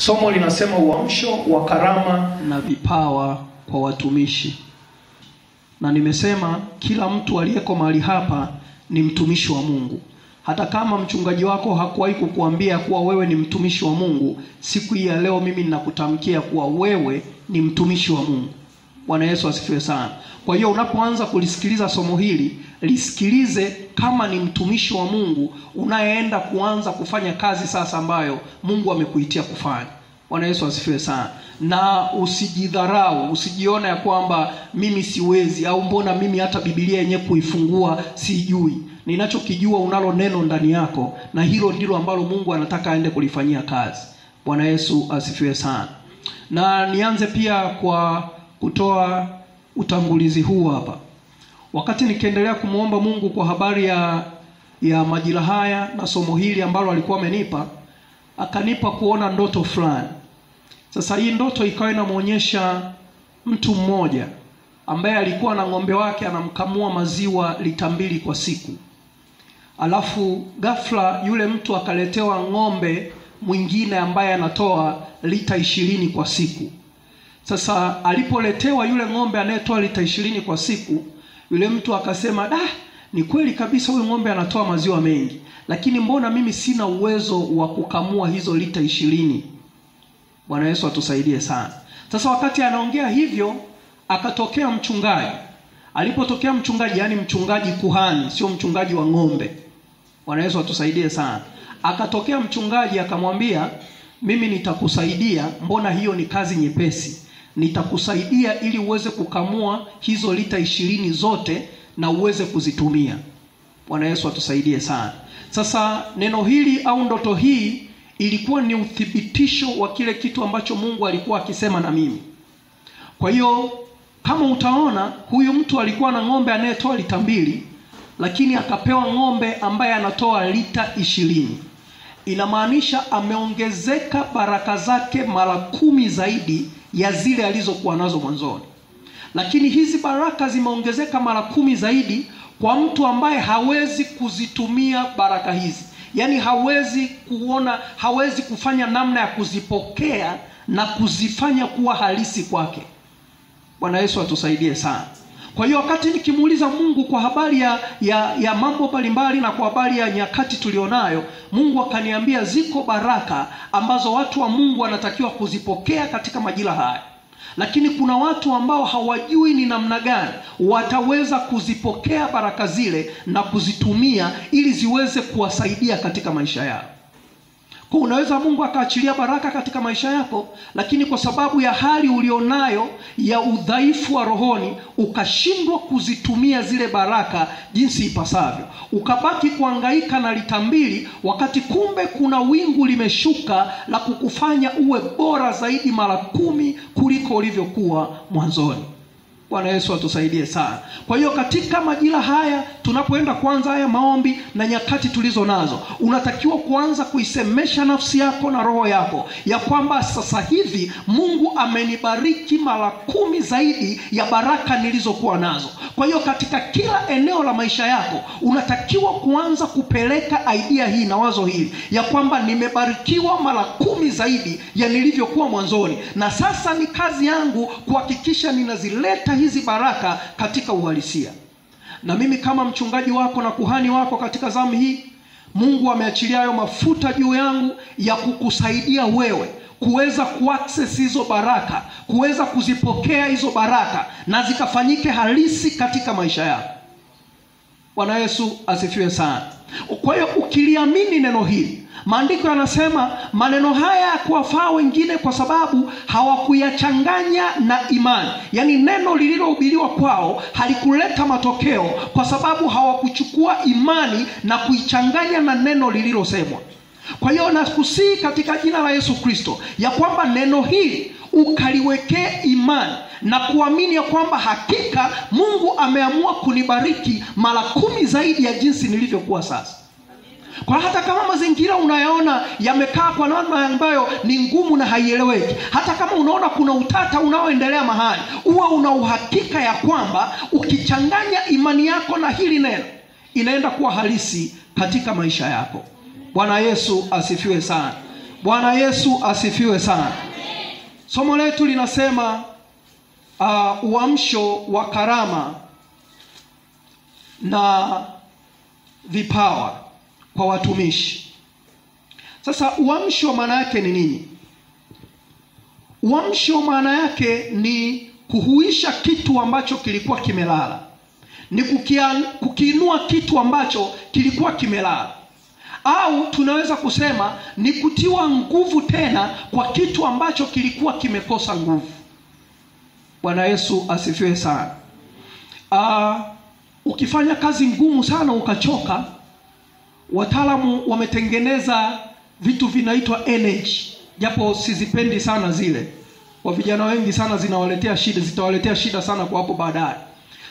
Somo linasema uamsho wa karama na vipawa kwa watumishi. Na nimesema kila mtu aliyeko mahali hapa ni mtumishi wa Mungu. Hata kama mchungaji wako hakuwahi kukuambia kuwa wewe ni mtumishi wa Mungu, siku hii ya leo mimi ninakutamkia kuwa wewe ni mtumishi wa Mungu. Bwana Yesu asifiwe sana. Kwa hiyo unapoanza kulisikiliza somo hili, lisikilize kama ni mtumishi wa Mungu unayeenda kuanza kufanya kazi sasa ambayo Mungu amekuitia kufanya. Bwana Yesu asifiwe sana. Na usijidharau, usijione ya kwamba mimi siwezi au mbona mimi hata Biblia yenyewe kuifungua sijui. Ninachokijua unalo neno ndani yako, na hilo ndilo ambalo Mungu anataka aende kulifanyia kazi. Bwana Yesu asifiwe sana. Na nianze pia kwa kutoa utangulizi huu hapa. Wakati nikiendelea kumuomba Mungu kwa habari ya majira haya na somo hili ambalo alikuwa amenipa, akanipa kuona ndoto fulani. Sasa hii ndoto ikawa inamuonyesha mtu mmoja ambaye alikuwa na ng'ombe wake anamkamua maziwa lita 2 kwa siku. Alafu ghafla yule mtu akaletewa ng'ombe mwingine ambaye anatoa lita 20 kwa siku. Sasa alipoletewa yule ng'ombe anayetoa lita 20 kwa siku, yule mtu akasema, ni kweli kabisa huyu ng'ombe anatoa maziwa mengi, lakini mbona mimi sina uwezo wa kukamua hizo lita 20? Bwana Yesu atusaidie sana. Sasa wakati anaongea hivyo, akatokea mchungaji. Alipotokea mchungaji, yani mchungaji kuhani, sio mchungaji wa ng'ombe. Bwana Yesu atusaidie sana. Akatokea mchungaji akamwambia, mimi nitakusaidia, mbona hiyo ni kazi nyepesi. Nitakusaidia ili uweze kukamua hizo lita 20 zote na uweze kuzitumia. Bwana Yesu atusaidie sana. Sasa neno hili au ndoto hii ilikuwa ni uthibitisho wa kile kitu ambacho Mungu alikuwa akisema na mimi. Kwa hiyo kama utaona, huyu mtu alikuwa na ng'ombe anayetoa lita 2, lakini akapewa ng'ombe ambaye anatoa lita 20. Inamaanisha ameongezeka baraka zake mara 10 zaidi ya zile alizokuwa nazo mwanzoni. Lakini hizi baraka zimeongezeka mara 10 zaidi kwa mtu ambaye hawezi kuzitumia baraka hizi. Yaani hawezi kuona, hawezi kufanya namna ya kuzipokea na kuzifanya kuwa halisi kwake. Bwana Yesu atusaidie sana. Kwa hiyo wakati nikimuuliza Mungu kwa habari ya mambo mbalimbali na kwa habari ya nyakati tulionayo, Mungu akaniambia ziko baraka ambazo watu wa Mungu wanatakiwa kuzipokea katika majira haya. Lakini kuna watu ambao hawajui ni namna gani wataweza kuzipokea baraka zile na kuzitumia ili ziweze kuwasaidia katika maisha yao. Kwa unaweza Mungu akaachilia baraka katika maisha yako, lakini kwa sababu ya hali ulionayo ya udhaifu wa rohoni ukashindwa kuzitumia zile baraka jinsi ipasavyo. Ukabaki kuhangaika na lita 2 wakati kumbe kuna wingu limeshuka la kukufanya uwe bora zaidi mara 10 kuliko ulivyokuwa mwanzoni. Bwana Yesu atusaidie sana. Kwa hiyo katika majira haya tunapoenda kuanza haya maombi na nyakati tulizo nazo, unatakiwa kuanza kuisemesha nafsi yako na roho yako ya kwamba sasa hivi Mungu amenibariki mara 10 zaidi ya baraka nilizokuwa nazo. Kwa hiyo katika kila eneo la maisha yako unatakiwa kuanza kupeleka idea hii na wazo hili ya kwamba nimebarikiwa mara 10 zaidi ya nilivyokuwa mwanzoni, na sasa ni kazi yangu kuhakikisha ninazileta hizi baraka katika uhalisia. Na mimi kama mchungaji wako na kuhani wako katika zamu hii, Mungu ameachilia hayo mafuta juu yangu ya kukusaidia wewe kuweza kuaccess hizo baraka, kuweza kuzipokea hizo baraka na zikafanyike halisi katika maisha yako. Bwana Yesu asifiwe sana. Kwa hiyo ukiliamini neno hili, maandiko yanasema maneno haya kuwafaa wengine kwa sababu hawakuyachanganya na imani. Yaani neno lililohubiriwa kwao halikuleta matokeo kwa sababu hawakuchukua imani na kuichanganya na neno lililosemwa. Kwa hiyo nakusihi katika jina la Yesu Kristo ya kwamba neno hili ukaliwekee imani na kuamini ya kwamba hakika Mungu ameamua kunibariki mara 10 zaidi ya jinsi nilivyokuwa sasa. Kwa hata kama mazingira unayaona yamekaa kwa namna ambayo ni ngumu na haieleweki, hata kama unaona kuna utata unaoendelea mahali, uwe una uhakika ya kwamba ukichanganya imani yako na hili neno inaenda kuwa halisi katika maisha yako. Bwana Yesu asifiwe sana. Bwana Yesu asifiwe sana. Somo letu linasema uamsho wa karama na vipawa kwa watumishi. Sasa uamsho maana yake ni nini? Uamsho maana yake ni kuhuisha kitu ambacho kilikuwa kimelala. Ni kukiinua kitu ambacho kilikuwa kimelala. Au tunaweza kusema ni kutiwa nguvu tena kwa kitu ambacho kilikuwa kimekosa nguvu. Bwana Yesu asifiwe sana. Ukifanya kazi ngumu sana ukachoka, wataalamu wametengeneza vitu vinaitwa energy. Japo sizipendi sana zile. Kwa vijana wengi sana zinawaletea shida, zitawaletea shida sana kwa hapo baadaye.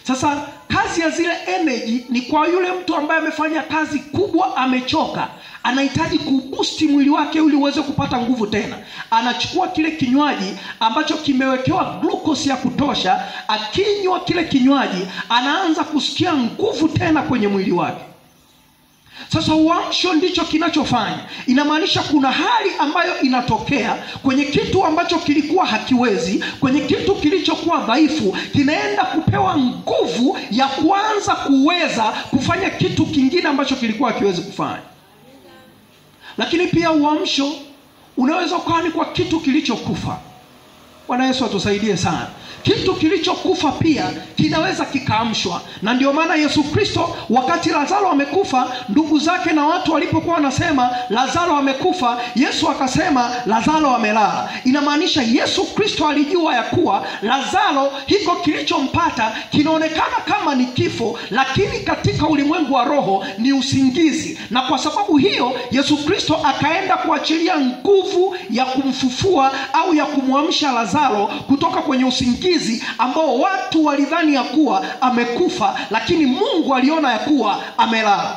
Sasa kazi ya zile energy ni kwa yule mtu ambaye amefanya kazi kubwa, amechoka, anahitaji kuboost mwili wake ili uweze kupata nguvu tena. Anachukua kile kinywaji ambacho kimewekewa glucose ya kutosha, akinywa kile kinywaji anaanza kusikia nguvu tena kwenye mwili wake. Sasa uamsho ndicho kinachofanya. Inamaanisha kuna hali ambayo inatokea kwenye kitu ambacho kilikuwa hakiwezi, kwenye kitu kilichokuwa dhaifu, kinaenda kupewa nguvu ya kuanza kuweza kufanya kitu kingine ambacho kilikuwa hakiwezi kufanya. Lakini pia uamsho unaweza kuwa ni kwa kitu kilichokufa. Bwana Yesu atusaidie sana. Kitu kilichokufa pia kinaweza kikaamshwa. Na ndio maana Yesu Kristo wakati Lazaro amekufa, ndugu zake na watu walipokuwa wanasema Lazaro amekufa, Yesu akasema Lazaro amelala. Inamaanisha Yesu Kristo alijua ya kuwa Lazaro hiko kilichompata kinaonekana kama ni kifo, lakini katika ulimwengu wa roho ni usingizi. Na kwa sababu hiyo Yesu Kristo akaenda kuachilia nguvu ya kumfufua au ya kumwamsha Lazaro kutoka kwenye usingizi ambao watu walidhani ya kuwa amekufa, lakini Mungu aliona ya kuwa amelala.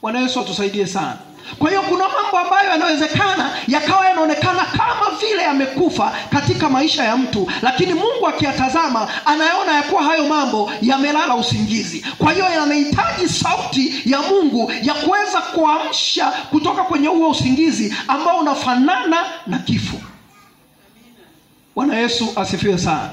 Bwana Yesu atusaidie sana. Kwa hiyo kuna mambo ambayo yanawezekana yakawa yanaonekana kama vile yamekufa katika maisha ya mtu, lakini Mungu akiyatazama anaona ya kuwa hayo mambo yamelala usingizi. Kwa hiyo yanahitaji sauti ya Mungu ya kuweza kuamsha kutoka kwenye huo usingizi ambao unafanana na kifo. Bwana Yesu asifiwe sana.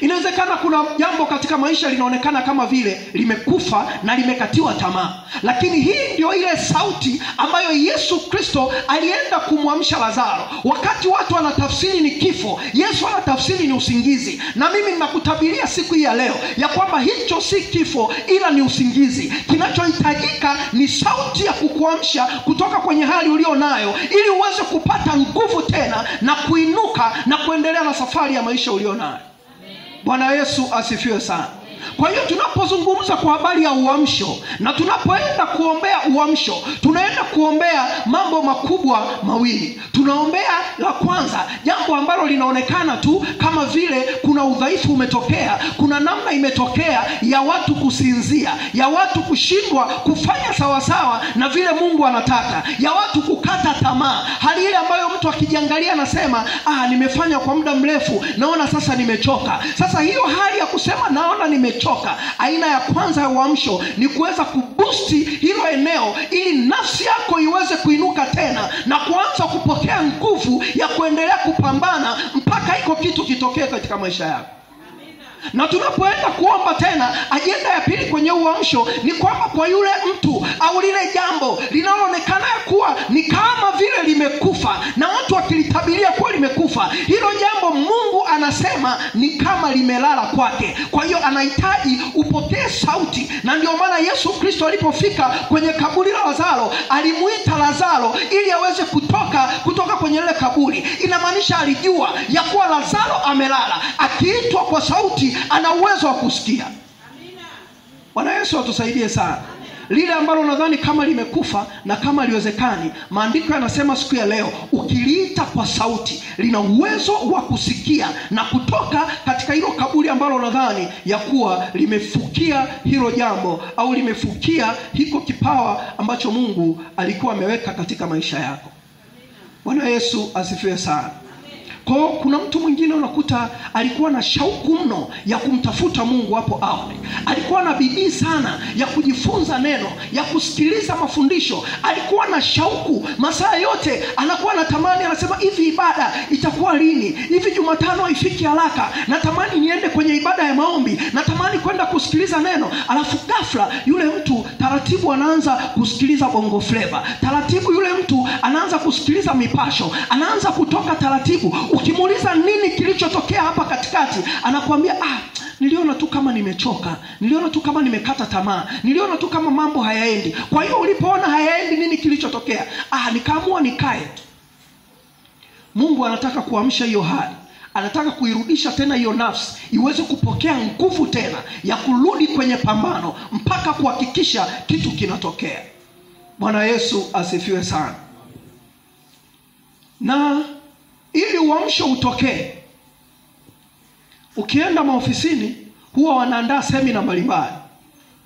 Inawezekana kuna jambo katika maisha linaonekana kama vile limekufa na limekatiwa tamaa, lakini hii ndio ile sauti ambayo Yesu Kristo alienda kumwamsha Lazaro. Wakati watu wanatafsiri ni kifo, Yesu anatafsiri ni usingizi. Na mimi ninakutabiria siku hii ya leo ya kwamba hicho si kifo ila ni usingizi. Kinachohitajika ni sauti ya kukuamsha kutoka kwenye hali ulio nayo ili uweze kupata nguvu tena na kuinuka na kuendelea na safari ya maisha ulio nayo. Bwana Yesu asifiwe sana. Kwa hiyo tunapozungumza kwa habari ya uamsho na tunapoenda kuombea uamsho, tunaenda kuombea mambo makubwa mawili. Tunaombea la kwanza, jambo ambalo linaonekana tu kama vile kuna udhaifu umetokea, kuna namna imetokea ya watu kusinzia, ya watu kushindwa kufanya sawasawa na vile Mungu anataka, ya watu kukata tamaa, hali ile ambayo mtu akijiangalia anasema, nimefanya kwa muda mrefu, naona sasa nimechoka. Sasa hiyo hali ya kusema naona nimechoka, aina ya kwanza ya uamsho ni kuweza kubusti hilo eneo ili nafsi yako iweze kuinuka tena na kuanza kupokea nguvu ya kuendelea kupambana mpaka iko kitu kitokee katika maisha yako. Na tunapoenda kuomba tena, ajenda ya pili kwenye uamsho ni kwamba kwa yule mtu au lile jambo linaloonekana kuwa ni kama vile limekufa na watu wakilitabiria kuwa limekufa, hilo jambo Mungu anasema ni kama limelala kwake. Kwa hiyo anahitaji upokee sauti. Na ndio maana Yesu Kristo alipofika kwenye kaburi la Lazaro alimuita Lazaro ili aweze kutoka kwenye lile kaburi. Inamaanisha alijua ya kuwa Lazaro amelala. Akiitwa kwa sauti ana uwezo wa kusikia. Bwana Yesu atusaidie sana. Lile ambalo nadhani kama limekufa na kama liwezekani, maandiko yanasema siku ya leo ukiliita kwa sauti lina uwezo wa kusikia na kutoka katika hilo kaburi ambalo nadhani ya kuwa limefukia hilo jambo au limefukia hiko kipawa ambacho Mungu alikuwa ameweka katika maisha yako. Bwana Yesu asifiwe sana. Kwa hiyo kuna mtu mwingine unakuta alikuwa na shauku mno ya kumtafuta Mungu hapo awali, alikuwa na bidii sana ya kujifunza neno, ya kusikiliza mafundisho, alikuwa na shauku masaa yote, anakuwa anatamani, anasema hivi ibada itakuwa lini? Hivi Jumatano ifiki haraka, natamani niende kwenye ibada ya maombi, natamani kwenda kusikiliza neno. Alafu ghafla yule mtu taratibu anaanza kusikiliza Bongo Flava, taratibu yule mtu anaanza kusikiliza mipasho, anaanza kutoka taratibu. Ukimuuliza nini kilichotokea hapa katikati, anakuambia niliona tu kama nimechoka, niliona tu kama nimekata tamaa, niliona tu kama mambo hayaendi. Kwa hiyo ulipoona hayaendi, nini kilichotokea? Nikaamua nikae tu. Mungu anataka kuamsha hiyo hali, anataka kuirudisha tena hiyo nafsi iweze kupokea nguvu tena ya kurudi kwenye pambano mpaka kuhakikisha kitu kinatokea. Bwana Yesu asifiwe sana. Na ili uamsho utokee, ukienda maofisini huwa wanaandaa semina mbalimbali.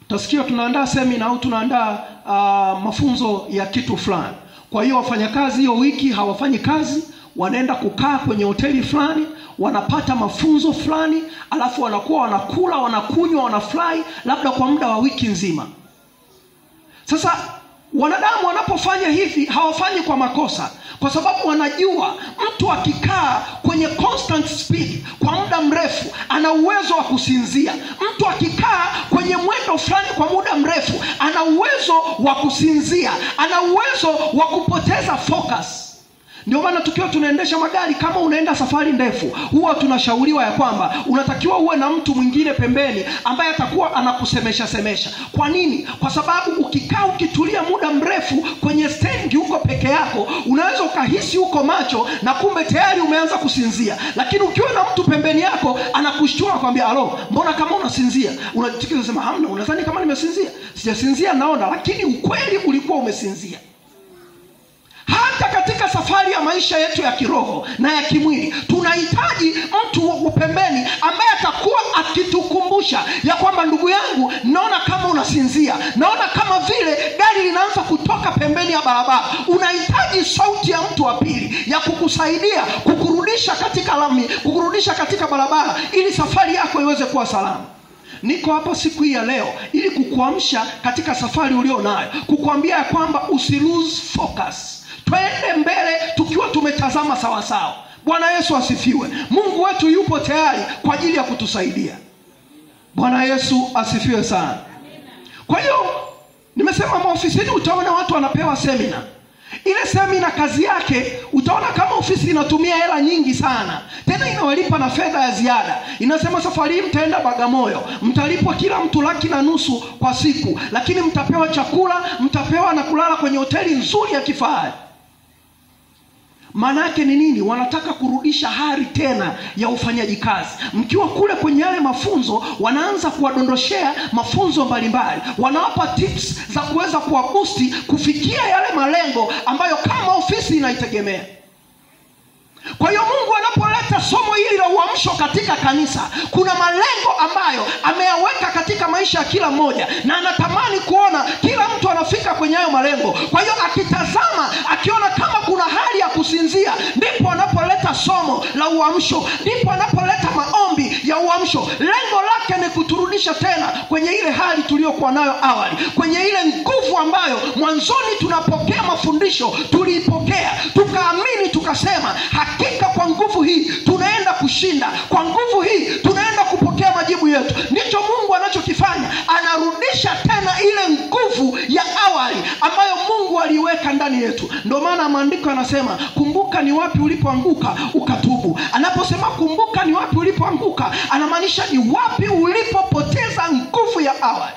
Utasikia tunaandaa semina au tunaandaa mafunzo ya kitu fulani. Kwa hiyo wafanyakazi hiyo wiki hawafanyi kazi, wanaenda kukaa kwenye hoteli fulani, wanapata mafunzo fulani, alafu wanakuwa wanakula, wanakunywa, wanafly labda kwa muda wa wiki nzima. Sasa wanadamu wanapofanya hivi hawafanyi kwa makosa, kwa sababu wanajua mtu akikaa kwenye constant speed kwa muda mrefu ana uwezo wa kusinzia. Mtu akikaa kwenye mwendo fulani kwa muda mrefu ana uwezo wa kusinzia, ana uwezo wa kupoteza focus. Ndio maana tukiwa tunaendesha magari, kama unaenda safari ndefu, huwa tunashauriwa ya kwamba unatakiwa uwe na mtu mwingine pembeni ambaye atakuwa anakusemesha semesha. Kwa nini? Kwa sababu ukikaa ukitulia muda mrefu kwenye stendi huko peke yako, unaweza ukahisi uko macho na kumbe tayari umeanza kusinzia. Lakini ukiwa na mtu pembeni yako anakushtua, akwambia, "Alo, mbona kama unasinzia?" Unajitikisa unasema, "Hamna, unadhani kama nimesinzia? Sijasinzia naona." Lakini ukweli ulikuwa umesinzia. Hata katika safari ya maisha yetu ya kiroho na ya kimwili tunahitaji mtu wa pembeni ambaye atakuwa akitukumbusha ya kwamba, ndugu yangu, naona kama unasinzia, naona kama vile gari linaanza kutoka pembeni ya barabara. Unahitaji sauti ya mtu wa pili ya kukusaidia kukurudisha katika lami, kukurudisha katika barabara ili safari yako iweze kuwa salama. Niko hapa siku hii ya leo ili kukuamsha katika safari ulio nayo, kukuambia ya kwamba usi lose focus. Twende mbele tukiwa tumetazama sawa sawa. Bwana Yesu asifiwe. Mungu wetu yupo tayari kwa ajili ya kutusaidia. Bwana Yesu asifiwe sana. Kwa hiyo nimesema maofisini utaona watu wanapewa semina. Ile semina kazi yake utaona kama ofisi inatumia hela nyingi sana, tena inawalipa na fedha ya ziada. Inasema safari hii mtaenda Bagamoyo, mtalipwa kila mtu 150,000 kwa siku, lakini mtapewa chakula, mtapewa na kulala kwenye hoteli nzuri ya kifahari. Maana yake ni nini? Wanataka kurudisha hari tena ya ufanyaji kazi. Mkiwa kule kwenye yale mafunzo, wanaanza kuwadondoshea mafunzo mbalimbali, wanawapa tips za kuweza kuwabusti kufikia yale malengo ambayo kama ofisi inaitegemea. Kwa hiyo Mungu anapoleta somo hili la uamsho katika kanisa, kuna malengo ambayo ameyaweka katika maisha ya kila mmoja, na anatamani kuona kila mtu anafika kwenye hayo malengo. Kwa hiyo akitazama, akiona kama kuna hali ya kusinzia, ndipo anapoleta somo la uamsho, ndipo anapoleta maombi ya uamsho. Lengo lake ni kuturudisha tena kwenye ile hali tuliyokuwa nayo awali, kwenye ile nguvu ambayo mwanzoni tunapokea mafundisho, tuliipokea, tukaamini, tukasema hakika kwa nguvu hii tunaenda kushinda, kwa nguvu hii tunaenda kupokea majibu yetu. Ndicho Mungu anachokifanya, anarudisha tena ile nguvu ya awali ambayo Mungu aliweka ndani yetu. Ndio maana maandiko yanasema kumbuka ni wapi ulipoanguka ukatubu. Anaposema kumbuka ni wapi ulipoanguka, anamaanisha ni wapi ulipopoteza nguvu ya awali.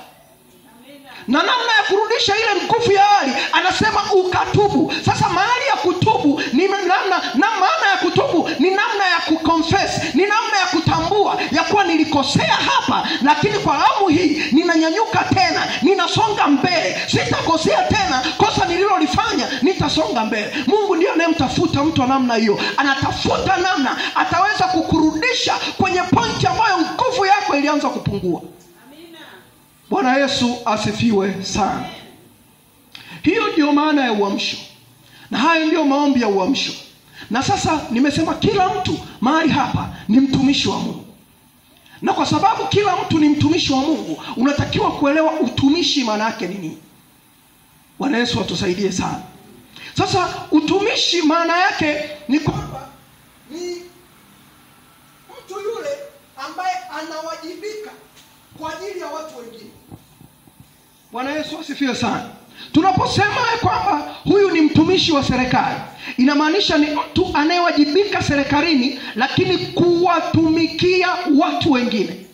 Na namna ya kurudisha ile nguvu ya awali, anasema ukatubu. Sasa mahali ya kutubu ni namna, na maana ya kutubu ni namna ya kuconfess, ni namna ya kutambua ya kuwa nilikosea hapa, lakini kwa awamu hii ninanyanyuka tena, ninasonga mbele, sitakosea tena kosa nililolifanya, nitasonga mbele. Mungu ndiye anayemtafuta mtu wa namna hiyo, anatafuta namna ataweza kukurudisha kwenye pointi ambayo nguvu yako ilianza kupungua. Bwana Yesu asifiwe sana. Hiyo ndio maana ya uamsho, na hayo ndio maombi ya uamsho. Na sasa nimesema kila mtu mahali hapa ni mtumishi wa Mungu. Na kwa sababu kila mtu ni mtumishi wa Mungu, unatakiwa kuelewa utumishi maana yake ni nini. Bwana Yesu atusaidie sana. Sasa utumishi maana yake ni kwamba ni mtu yule ambaye anawajibika kwa ajili ya watu wengine. Bwana Yesu asifiwe sana. Tunaposema kwamba huyu ni mtumishi wa serikali, inamaanisha ni mtu anayewajibika serikalini lakini kuwatumikia watu wengine.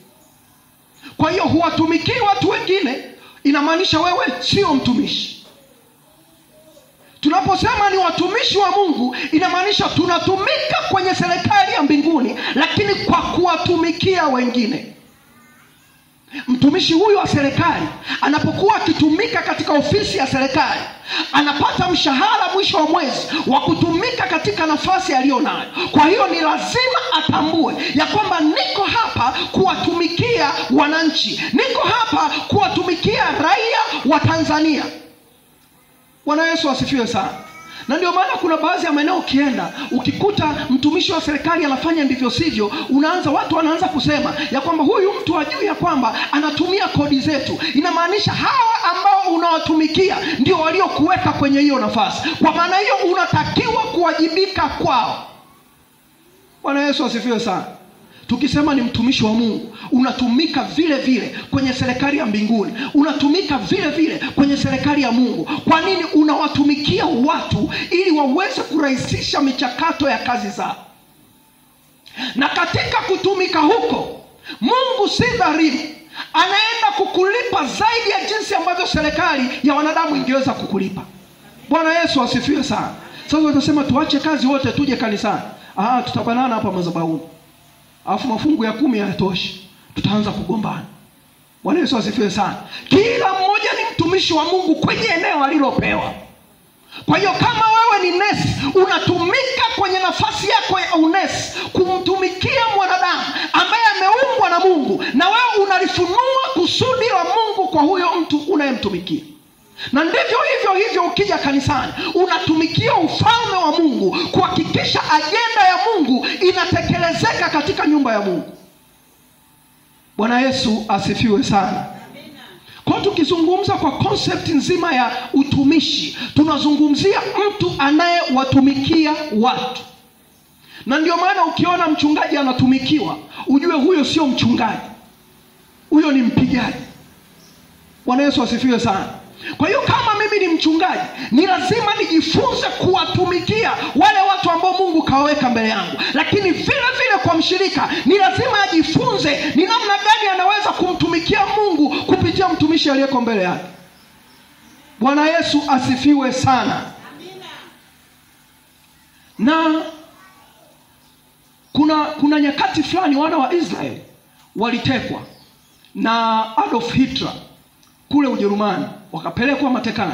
Kwa hiyo huwatumikii watu wengine, inamaanisha wewe sio mtumishi. Tunaposema ni watumishi wa Mungu, inamaanisha tunatumika kwenye serikali ya mbinguni lakini kwa kuwatumikia wengine. Mtumishi huyu wa serikali anapokuwa akitumika katika ofisi ya serikali, anapata mshahara mwisho wa mwezi wa kutumika katika nafasi aliyonayo. Kwa hiyo ni lazima atambue ya kwamba niko hapa kuwatumikia wananchi, niko hapa kuwatumikia raia wa Tanzania. Bwana Yesu asifiwe sana. Na ndio maana kuna baadhi ya maeneo ukienda, ukikuta mtumishi wa serikali anafanya ndivyo sivyo, watu wanaanza kusema ya kwamba huyu mtu hajui ya kwamba anatumia kodi zetu. Inamaanisha hawa ambao unawatumikia ndio waliokuweka kwenye hiyo nafasi. Kwa maana hiyo unatakiwa kuwajibika kwao. Bwana Yesu asifiwe sana. Tukisema ni mtumishi wa Mungu, unatumika vile vile kwenye serikali ya mbinguni, unatumika vile vile kwenye serikali ya Mungu. Kwa nini? Unawatumikia watu ili waweze kurahisisha michakato ya kazi zao. Na katika kutumika huko, Mungu si dhalimu, anaenda kukulipa zaidi ya jinsi ambavyo serikali ya wanadamu ingeweza kukulipa. Bwana Yesu asifiwe sana. Sasa utasema tuache kazi wote tuje kanisani. Tutabanana hapa madhabahuni. Alafu mafungu ya 10 hayatoshi, tutaanza kugombana. Bwana Yesu asifiwe sana. Kila mmoja ni mtumishi wa Mungu kwenye eneo alilopewa. Kwa hiyo kama wewe ni nesi, unatumika kwenye nafasi yako ya unesi kumtumikia mwanadamu ambaye ameumbwa na Mungu, na wewe unalifunua kusudi la Mungu kwa huyo mtu unayemtumikia. Na ndivyo hivyo hivyo ukija kanisani, unatumikia ufalme wa Mungu kuhakikisha ajenda ya Mungu inatekelezeka katika nyumba ya Mungu. Bwana Yesu asifiwe sana. Kwa tukizungumza kwa concept nzima ya utumishi, tunazungumzia mtu anayewatumikia watu. Na ndio maana ukiona mchungaji anatumikiwa, ujue huyo sio mchungaji, huyo ni mpigaji. Bwana Yesu asifiwe sana. Kwa hiyo kama mimi ni mchungaji, ni lazima nijifunze kuwatumikia wale watu ambao Mungu kawaweka mbele yangu. Lakini vile vile kwa mshirika, ni lazima ajifunze ni namna gani anaweza kumtumikia Mungu kupitia mtumishi aliyeko mbele yake. Bwana Yesu asifiwe sana. Amina. Na kuna nyakati fulani wana wa Israeli walitekwa na Adolf Hitler kule Ujerumani, wakapelekwa matekani.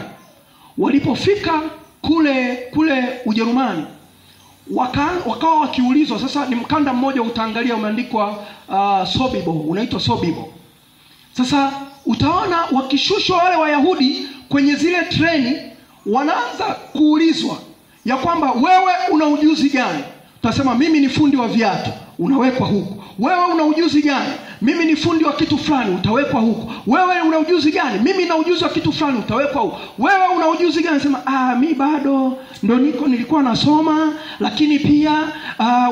Walipofika kule Ujerumani, wakawa wakiulizwa. Sasa ni mkanda mmoja utaangalia umeandikwa Sobibo, unaitwa Sobibo. Sasa utaona wakishushwa wale Wayahudi kwenye zile treni, wanaanza kuulizwa ya kwamba wewe una ujuzi gani? Utasema mimi ni fundi wa viatu, unawekwa huku. Wewe una ujuzi gani? Mimi ni fundi wa kitu fulani, utawekwa huku. Wewe una ujuzi gani? Mimi na ujuzi wa kitu fulani, utawekwa huku. Wewe una ujuzi gani? Sema mi bado ndo nilikuwa nasoma, lakini pia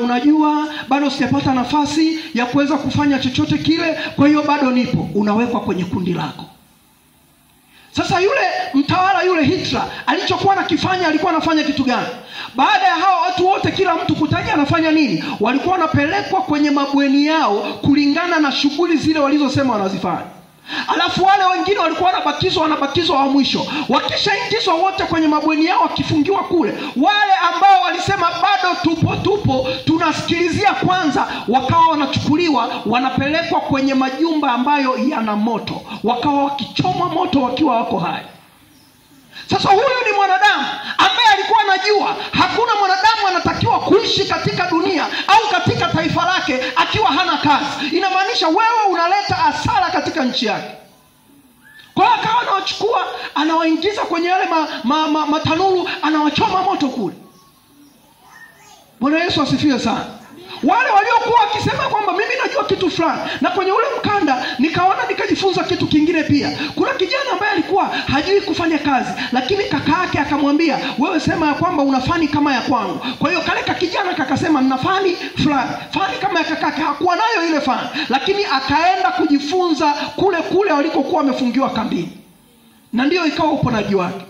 unajua bado sijapata nafasi ya kuweza kufanya chochote kile, kwa hiyo bado nipo. Unawekwa kwenye kundi lako. Sasa yule mtawala yule Hitler alichokuwa anakifanya, alikuwa anafanya kitu gani? Baada ya hao watu wote kila mtu kutaja anafanya nini, walikuwa wanapelekwa kwenye mabweni yao kulingana na shughuli zile walizosema wanazifanya. Alafu wale wengine walikuwa wanabatizwa wa mwisho. Wakishaingizwa wote kwenye mabweni yao wakifungiwa kule, wale ambao walisema bado tupo tunasikilizia kwanza, wakawa wanachukuliwa wanapelekwa kwenye majumba ambayo yana moto, wakawa wakichomwa moto wakiwa wako hai. Sasa huyu ni mwanadamu ambaye alikuwa anajua hakuna mwanadamu anatakiwa kuishi katika dunia au katika taifa lake akiwa hana kazi. Inamaanisha wewe unaleta hasara katika nchi yake. Kwa hiyo akawa anawachukua, anawaingiza kwenye yale matanuru, anawachoma moto kule. Bwana Yesu asifiwe sana. Wale waliokuwa wakisema kwamba mimi najua kitu fulani, na kwenye ule mkanda nikaona nikajifunza kitu kingine pia. Kuna kijana ambaye alikuwa hajui kufanya kazi, lakini kaka yake akamwambia, wewe sema ya kwamba una fani kama ya kwangu. Kwa hiyo kale kijana kakasema nina fani fulani, fani kama ya kakake. Hakuwa nayo ile fani, lakini akaenda kujifunza kule kule walikokuwa wamefungiwa kambini, na ndio ikawa uponaji wake.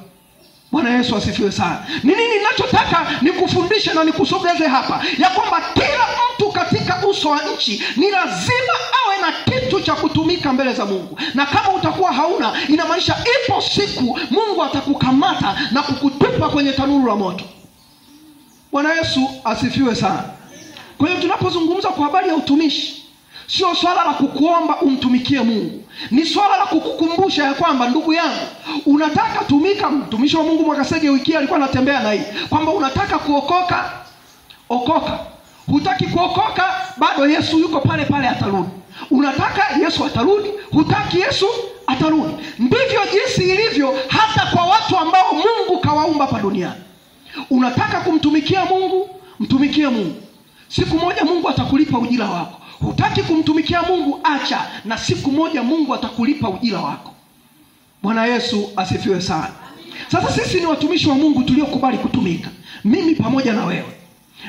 Bwana Yesu asifiwe sana. Ni nini ninachotaka nikufundishe na nikusogeze hapa? Ya kwamba kila mtu katika uso wa nchi ni lazima awe na kitu cha kutumika mbele za Mungu. Na kama utakuwa hauna, inamaanisha ipo siku Mungu atakukamata na kukutupa kwenye tanuru la moto. Bwana Yesu asifiwe sana. Kwa hiyo tunapozungumza kwa habari ya utumishi, sio swala la kukuomba umtumikie Mungu. Ni swala la kukukumbusha ya kwamba ndugu yangu, unataka tumika. Mtumishi wa Mungu Mwakasege wiki alikuwa anatembea na hii kwamba unataka kuokoka, okoka. Hutaki kuokoka, bado Yesu yuko pale pale, atarudi. Unataka Yesu atarudi, hutaki Yesu atarudi. Ndivyo jinsi ilivyo hata kwa watu ambao Mungu kawaumba hapa duniani. Unataka kumtumikia Mungu, mtumikie Mungu. Siku moja Mungu atakulipa ujira wako. Hutaki kumtumikia Mungu, acha, na siku moja Mungu atakulipa ujira wako. Bwana Yesu asifiwe sana. Sasa sisi ni watumishi wa Mungu tuliokubali kutumika, mimi pamoja na wewe.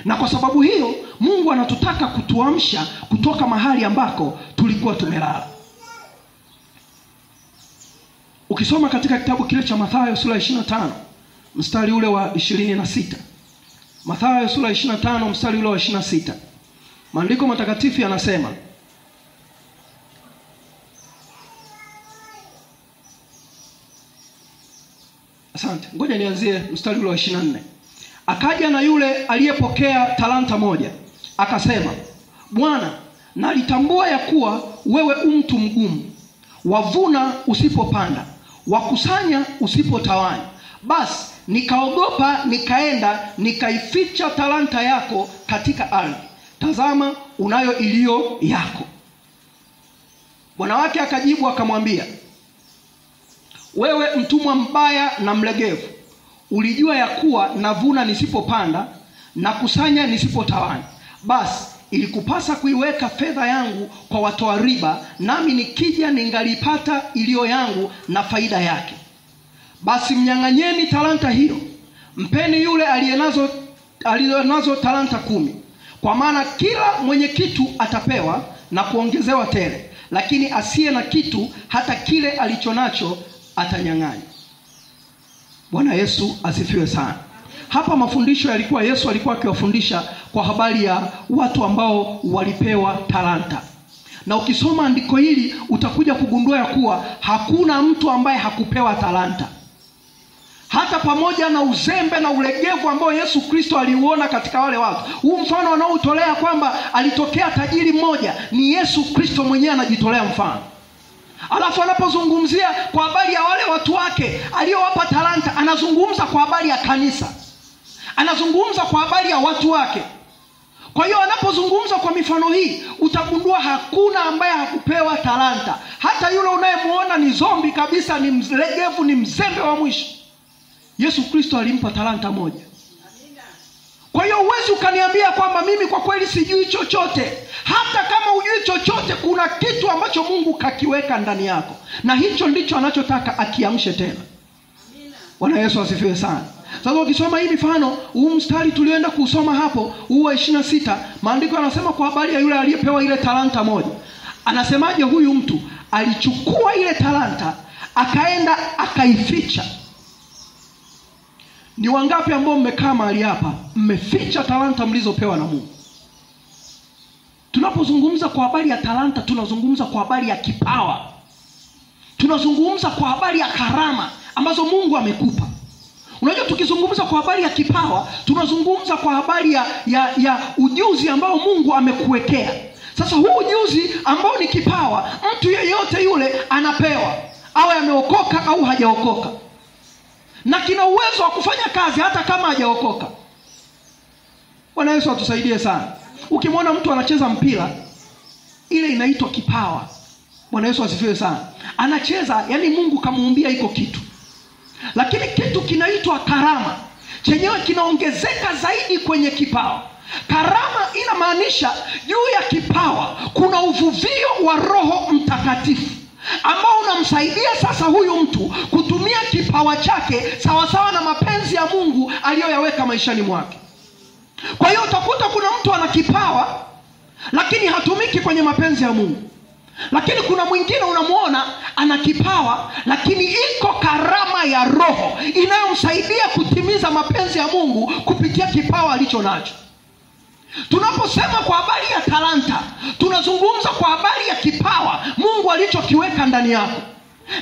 Na kwa sababu hiyo Mungu anatutaka kutuamsha kutoka mahali ambako tulikuwa tumelala. Ukisoma katika kitabu kile cha Mathayo sura 25 mstari ule wa 26. Mathayo sura 25 mstari ule wa 26. Maandiko matakatifu yanasema, asante, ngoja nianzie mstari ule wa 24. Akaja na yule aliyepokea talanta moja, akasema, Bwana, nalitambua ya kuwa wewe mtu mgumu, wavuna usipopanda, wakusanya usipotawanya. Basi nikaogopa, nikaenda nikaificha talanta yako katika ardhi. Tazama, unayo iliyo yako. Bwana wake akajibu akamwambia, wewe mtumwa mbaya na mlegevu, ulijua ya kuwa navuna nisipopanda na kusanya nisipotawanya. Basi ilikupasa kuiweka fedha yangu kwa watoa riba, nami nikija ningalipata iliyo yangu na faida yake. Basi mnyang'anyeni talanta hiyo, mpeni yule aliyenazo talanta 10. Kwa maana kila mwenye kitu atapewa na kuongezewa tele, lakini asiye na kitu hata kile alichonacho atanyang'anywa. Bwana Yesu asifiwe sana. Hapa mafundisho yalikuwa, Yesu alikuwa akiwafundisha kwa habari ya watu ambao walipewa talanta. Na ukisoma andiko hili utakuja kugundua ya kuwa hakuna mtu ambaye hakupewa talanta. Hata pamoja na uzembe na ulegevu ambao Yesu Kristo aliuona katika wale watu. Huu mfano anaoutolea kwamba alitokea tajiri mmoja, ni Yesu Kristo mwenyewe anajitolea mfano. Alafu anapozungumzia kwa habari ya wale watu wake aliyowapa talanta, anazungumza kwa habari ya kanisa. Anazungumza kwa habari ya watu wake. Kwa hiyo anapozungumza kwa mifano hii, utagundua hakuna ambaye hakupewa talanta. Hata yule unayemuona ni zombi kabisa, ni mlegevu, ni mzembe wa mwisho, Yesu Kristo alimpa talanta moja. Kwa hiyo huwezi ukaniambia kwamba mimi kwa kweli sijui chochote. Hata kama hujui chochote, kuna kitu ambacho Mungu kakiweka ndani yako, na hicho ndicho anachotaka akiamshe tena. Bwana Yesu asifiwe sana. Sasa ukisoma hii mifano, huu mstari tulioenda kusoma hapo, huu wa 26, maandiko yanasema kwa habari ya yule aliyepewa ile talanta moja. Anasemaje huyu mtu? Alichukua ile talanta, akaenda akaificha. Ni wangapi ambao mmekaa mahali hapa mmeficha talanta mlizopewa na Mungu? Tunapozungumza kwa habari ya talanta, tunazungumza kwa habari ya kipawa. Tunazungumza kwa habari ya karama ambazo Mungu amekupa. Unajua, tukizungumza kwa habari ya kipawa, tunazungumza kwa habari ya ujuzi ambao Mungu amekuwekea. Sasa huu ujuzi ambao ni kipawa, mtu yeyote yule anapewa, awe ameokoka au hajaokoka. Na kina uwezo wa kufanya kazi hata kama hajaokoka. Bwana Yesu atusaidie sana. Ukimwona mtu anacheza mpira, ile inaitwa kipawa. Bwana Yesu asifiwe sana. Anacheza, yani Mungu kamuumbia iko kitu. Lakini kitu kinaitwa karama, chenyewe kinaongezeka zaidi kwenye kipawa. Karama inamaanisha juu ya kipawa kuna uvuvio wa Roho Mtakatifu ambao unamsaidia sasa huyu mtu kutumia kipawa chake sawasawa na mapenzi ya Mungu aliyoyaweka maishani mwake. Kwa hiyo utakuta kuna mtu ana kipawa lakini hatumiki kwenye mapenzi ya Mungu. Lakini kuna mwingine unamuona ana kipawa lakini iko karama ya Roho inayomsaidia kutimiza mapenzi ya Mungu kupitia kipawa alicho nacho. Tunaposema kwa habari ya talanta, tunazungumza kwa habari ya kipawa Mungu alichokiweka ndani yako.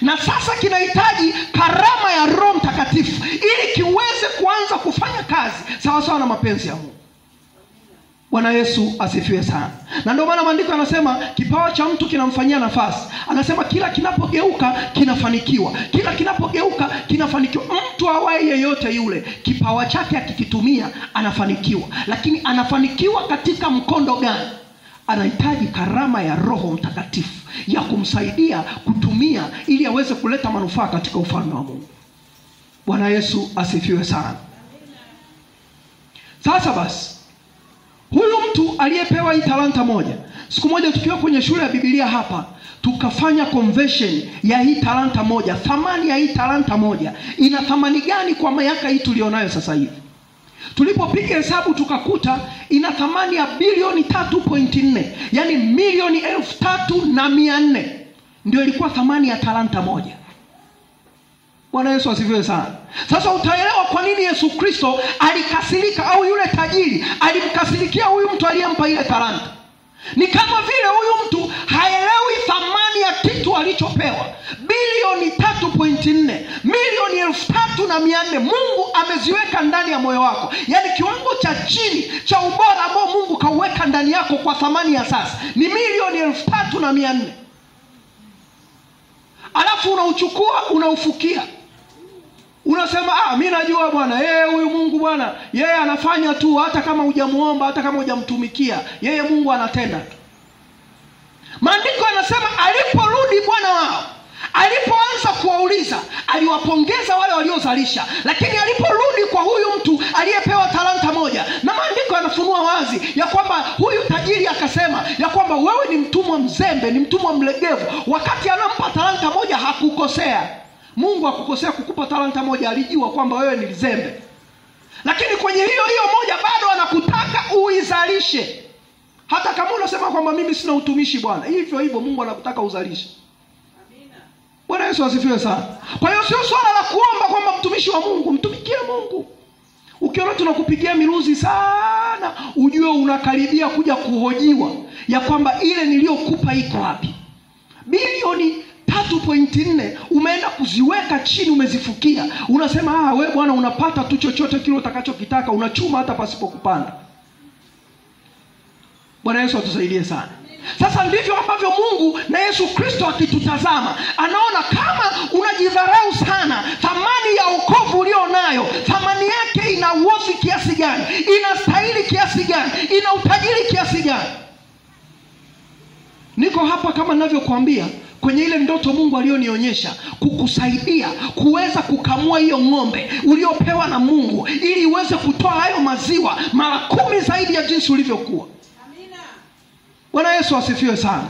Na sasa kinahitaji karama ya Roho Mtakatifu ili kiweze kuanza kufanya kazi sawa sawa na mapenzi ya Mungu. Bwana Yesu asifiwe sana. Na ndio maana maandiko yanasema kipawa cha mtu kinamfanyia nafasi. Anasema kila kinapogeuka kinafanikiwa. Kila kinapogeuka kinafanikiwa. Mtu awaye yeyote yule, kipawa chake akikitumia anafanikiwa. Lakini anafanikiwa katika mkondo gani? Anahitaji karama ya Roho Mtakatifu ya kumsaidia kutumia ili aweze kuleta manufaa katika ufalme wa Mungu. Bwana Yesu asifiwe sana. Sasa basi, huyu mtu aliyepewa hii talanta moja, siku moja tukiwa kwenye shule ya Biblia hapa, tukafanya conversion ya hii talanta moja. Thamani ya hii talanta moja ina thamani gani kwa miaka hii tulionayo sasa hivi? Tulipopiga hesabu tukakuta ina thamani ya bilioni 3.4, yani milioni 3,400 ndio ilikuwa thamani ya talanta moja. Bwana Yesu asifiwe sana. Sasa utaelewa kwa nini Yesu Kristo alikasirika, au yule tajiri alimkasirikia huyu mtu aliyempa ile talanta. Ni kama vile huyu mtu haelewi thamani ya kitu alichopewa. Bilioni 3.4, milioni 3,400 Mungu ameziweka ndani ya moyo wako. Yaani kiwango cha chini cha ubora ambao Mungu kauweka ndani yako kwa thamani ya sasa ni milioni 3,400. Alafu unauchukua unaufukia. Unasema mimi najua bwana, yeye huyu Mungu bwana, yeye anafanya tu hata kama hujamuomba, hata kama hujamtumikia, yeye Mungu anatenda tu. Maandiko yanasema aliporudi bwana wao, alipoanza kuwauliza, aliwapongeza wale waliozalisha. Lakini aliporudi kwa huyu mtu aliyepewa talanta moja, na maandiko yanafunua wazi ya kwamba huyu tajiri akasema ya kwamba wewe ni mtumwa mzembe, ni mtumwa mlegevu. Wakati anampa talanta moja hakukosea. Mungu hakukosea kukupa talanta moja, alijua kwamba wewe ni mzembe. Lakini kwenye hiyo hiyo moja bado anakutaka uizalishe. Hata kama unasema kwamba mimi sina utumishi bwana, hivyo hivyo Mungu anakutaka uzalishe. Amina. Bwana Yesu asifiwe sana. Kwa hiyo sio swala la kuomba kwamba mtumishi wa Mungu, mtumikie Mungu. Ukiona tunakupigia miruzi sana, ujue unakaribia kuja kuhojiwa ya kwamba ile niliyokupa iko wapi. Bilioni 3.4 umeenda kuziweka chini, umezifukia. Unasema we bwana unapata tu chochote kile utakachokitaka, unachuma hata pasipo kupanda. Bwana Yesu atusaidie sana. Sasa ndivyo ambavyo Mungu na Yesu Kristo akitutazama, anaona kama unajidharau sana, thamani ya wokovu ulio nayo, thamani yake ina worth kiasi gani, inastahili kiasi gani, ina utajiri kiasi gani. Niko hapa kama ninavyokuambia kwenye ile ndoto Mungu aliyonionyesha kukusaidia kuweza kukamua hiyo ng'ombe uliopewa na Mungu ili iweze kutoa hayo maziwa mara 10 zaidi ya jinsi ulivyokuwa. Amina. Bwana Yesu asifiwe sana.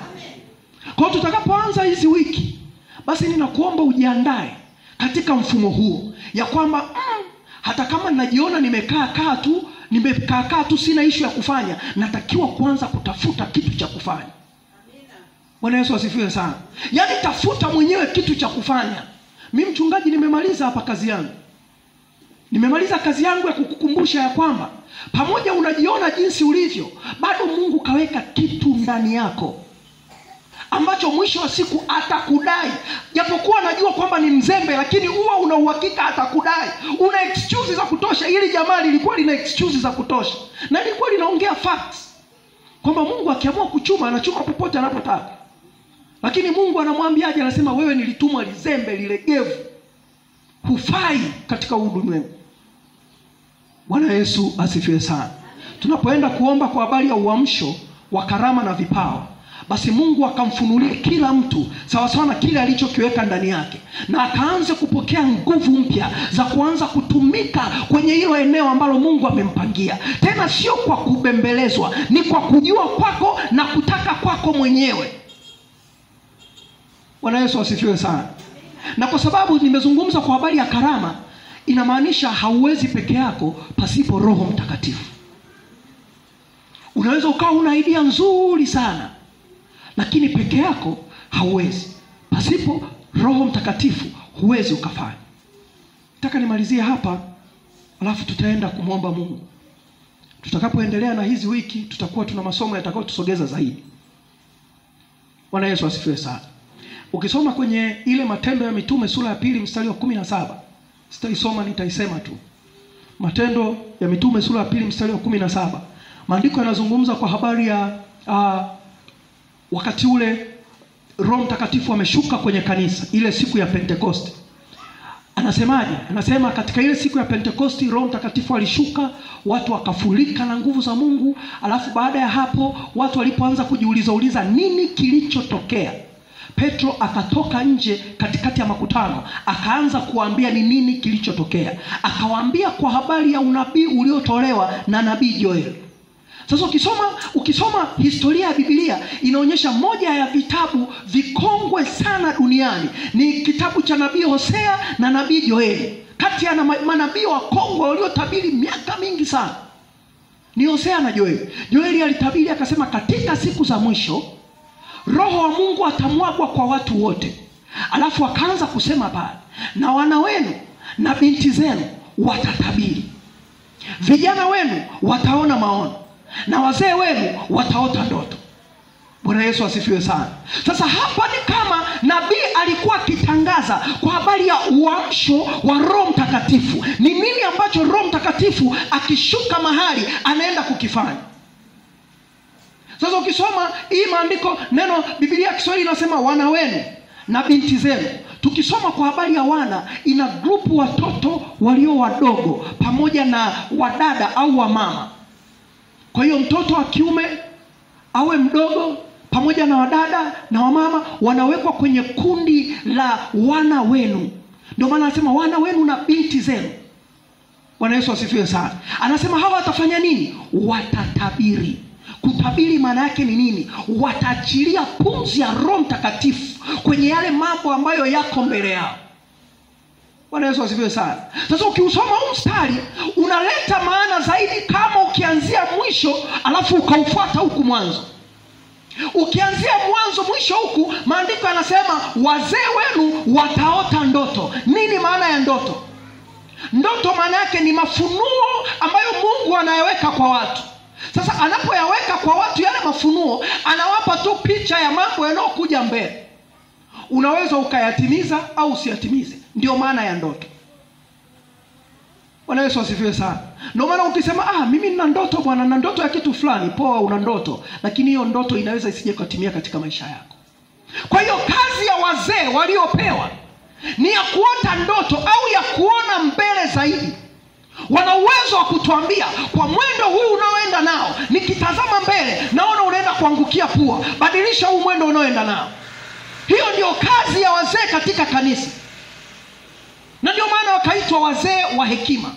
Kwa hiyo tutakapoanza hizi wiki, basi ninakuomba ujiandae katika mfumo huo ya kwamba hata kama ninajiona nimekaa kaa tu sina issue ya kufanya, natakiwa kuanza kutafuta kitu cha kufanya. Bwana Yesu asifiwe sana. Yaani tafuta mwenyewe kitu cha kufanya. Mimi mchungaji nimemaliza hapa kazi yangu. Nimemaliza kazi yangu ya kukukumbusha ya kwamba pamoja unajiona jinsi ulivyo, bado Mungu kaweka kitu ndani yako ambacho mwisho wa siku atakudai. Japokuwa najua kwamba ni mzembe, lakini huwa una uhakika atakudai. Una excuse za kutosha. Ili jamaa lilikuwa lina excuse za kutosha. Na lilikuwa linaongea facts kwamba Mungu akiamua kuchuma anachuma popote anapotaka. Lakini Mungu anamwambiaje? Anasema wewe nilitumwa lizembe lilegevu, hufai katika ulimwengu. Bwana Yesu asifiwe sana. Tunapoenda kuomba kwa habari ya uamsho wa karama na vipawa, Basi Mungu akamfunulia kila mtu sawasawa na kile alichokiweka ndani yake, na akaanza kupokea nguvu mpya za kuanza kutumika kwenye hilo eneo ambalo Mungu amempangia. Tena sio kwa kubembelezwa, ni kwa kujua kwako na kutaka kwako mwenyewe. Bwana Yesu asifiwe sana. Na kwa sababu nimezungumza kwa habari ya karama, inamaanisha hauwezi peke yako pasipo Roho Mtakatifu. Unaweza ukawa una idea nzuri sana, lakini peke yako hauwezi. Pasipo Roho Mtakatifu huwezi ukafanya. Nataka nimalizie hapa, alafu tutaenda kumwomba Mungu. Tutakapoendelea na hizi wiki tutakuwa tuna masomo yatakayotusogeza zaidi. Bwana Yesu asifiwe sana. Ukisoma kwenye ile Matendo ya Mitume sura ya 2 mstari wa 17, sitaisoma, nitaisema tu. Matendo ya Mitume sura ya 2 mstari wa 17. Maandiko yanazungumza kwa habari ya wakati ule Roho Mtakatifu ameshuka kwenye kanisa, ile siku ya Pentekoste. Anasemaje? Anasema katika ile siku ya Pentekosti Roho Mtakatifu alishuka, watu wakafurika na nguvu za Mungu. Alafu baada ya hapo watu walipoanza kujiuliza uliza nini kilichotokea, Petro akatoka nje katikati ya makutano, akaanza kuambia ni nini kilichotokea. Akawaambia kwa habari ya unabii uliotolewa na nabii Joel. Sasa ukisoma historia ya Biblia inaonyesha moja ya vitabu vikongwe sana duniani ni kitabu cha nabii Hosea na nabii Joeli. Kati ya manabii wakongwe waliotabiri miaka mingi sana ni Hosea na Joeli. Joeli alitabiri akasema katika siku za mwisho Roho wa Mungu atamwagwa kwa watu wote. Alafu akaanza kusema pale, na wana wenu na binti zenu watatabiri, vijana wenu wataona maono, na wazee wenu wataota ndoto. Bwana Yesu asifiwe sana. Sasa hapa ni kama nabii alikuwa akitangaza kwa habari ya uamsho wa Roho Mtakatifu. Ni nini ambacho Roho Mtakatifu akishuka mahali anaenda kukifanya? Sasa ukisoma hii maandiko, neno Biblia ya Kiswahili inasema wana wenu na binti zenu. Tukisoma kwa habari ya wana, ina grupu watoto walio wadogo pamoja na wadada au wamama. Kwa hiyo mtoto wa kiume awe mdogo pamoja na wadada na wamama wanawekwa kwenye kundi la wana wenu. Ndio maana anasema wana wenu na binti zenu. Bwana Yesu asifiwe sana. Anasema hawa watafanya nini? Watatabiri. Kutabiri maana yake ni nini? Wataachilia pumzi ya Roho Mtakatifu kwenye yale mambo ambayo yako mbele yao. Bwana Yesu asifiwe sana. Sasa ukiusoma huu mstari unaleta maana zaidi kama ukianzia mwisho alafu ukaufuata huku mwanzo. Ukianzia mwanzo mwisho huku, maandiko yanasema wazee wenu wataota ndoto. Nini maana ya ndoto? Ndoto maana yake ni mafunuo ambayo Mungu anayaweka kwa watu. Sasa anapoyaweka kwa watu yale mafunuo, anawapa tu picha ya mambo yanayokuja mbele. Unaweza ukayatimiza au usiyatimize. Ndio maana ya ndoto. Bwana Yesu asifiwe sana. Ndio maana ukisema mimi nina ndoto bwana, nina ndoto ya kitu fulani, poa, una ndoto, lakini hiyo ndoto inaweza isije kutimia katika maisha yako. Kwa hiyo kazi ya wazee waliopewa ni ya kuota ndoto au ya kuona mbele zaidi. Wana uwezo wa kutuambia kwa mwendo huu unaoenda nao, nikitazama mbele naona unaenda kuangukia pua, badilisha huu mwendo unaoenda nao. Hiyo ndio kazi ya wazee katika kanisa. Na ndio maana wakaitwa wazee wa hekima.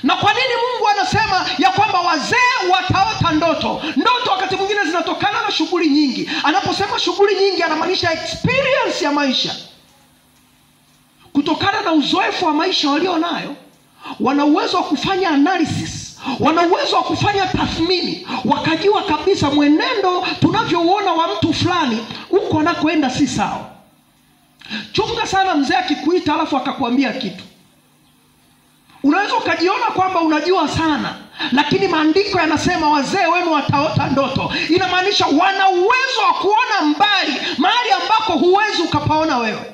Na kwa nini Mungu anasema ya kwamba wazee wataota ndoto? Ndoto wakati mwingine zinatokana na shughuli nyingi. Anaposema shughuli nyingi anamaanisha experience ya maisha. Kutokana na uzoefu wa maisha walio nayo, wana uwezo wa kufanya analysis, wana uwezo wa kufanya tathmini, wakajua kabisa mwenendo tunavyouona wa mtu fulani huko anakoenda si sawa. Chunga sana mzee akikuita alafu akakwambia kitu. Unaweza ukajiona kwamba unajua sana, lakini maandiko yanasema wazee wenu wataota ndoto. Inamaanisha wana uwezo wa kuona mbali, mahali ambako huwezi ukapaona wewe.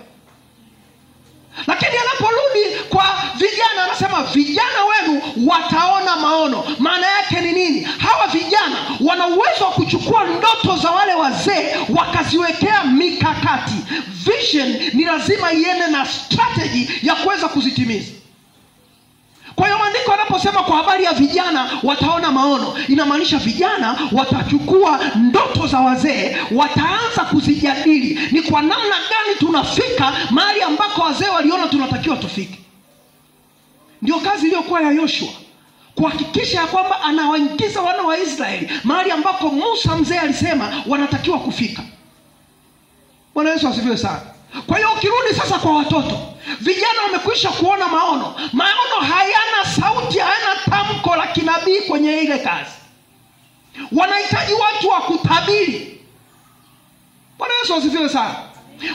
Lakini anaporudi kwa vijana anasema vijana wenu wataona maono. Maana yake ni nini? Hawa vijana wana uwezo wa kuchukua ndoto za wale wazee wakaziwekea mikakati. Vision ni lazima iende na strategy ya kuweza kuzitimiza. Kwa hiyo maandiko yanaposema kwa habari ya vijana wataona maono, inamaanisha vijana watachukua ndoto za wazee, wataanza kuzijadili ni kwa namna gani tunafika mahali ambako wazee waliona tunatakiwa tufike. Ndio kazi iliyokuwa ya Yoshua, kuhakikisha ya kwamba anawaingiza wana wa Israeli mahali ambako Musa mzee alisema wanatakiwa kufika. Bwana Yesu asifiwe sana. Kwa hiyo ukirudi sasa kwa watoto, vijana wamekwisha kuona maono. Maono hayana sauti, hayana tamko la kinabii kwenye ile kazi. Wanahitaji watu wa kutabiri. Bwana Yesu asifiwe sana.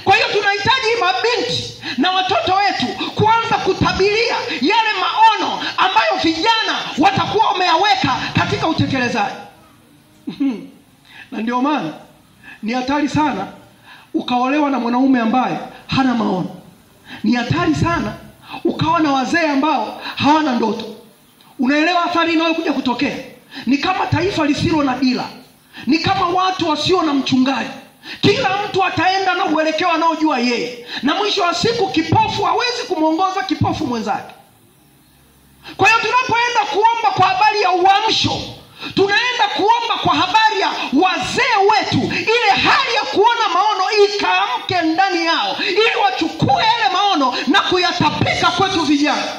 Kwa hiyo tunahitaji mabinti na watoto wetu kuanza kutabiria yale maono ambayo vijana watakuwa wameyaweka katika utekelezaji. Na ndio maana ni hatari sana ukaolewa na mwanaume ambaye hana maono. Ni hatari sana ukawa na wazee ambao hawana ndoto. Unaelewa athari inayokuja kutokea? Ni kama taifa lisilo na dira. Ni kama watu wasio na mchungaji. Kila mtu ataenda na uelekeo anaojua yeye. Na mwisho wa siku kipofu hawezi kumuongoza kipofu mwenzake. Kwa hiyo tunapoenda kuomba kwa habari ya uamsho, tunaenda kuomba kwa habari ya wazee wetu, ile hali ya kuona maono ikaamke ndani yao, ili wachukue yale maono na kuyatapika kwetu vijana.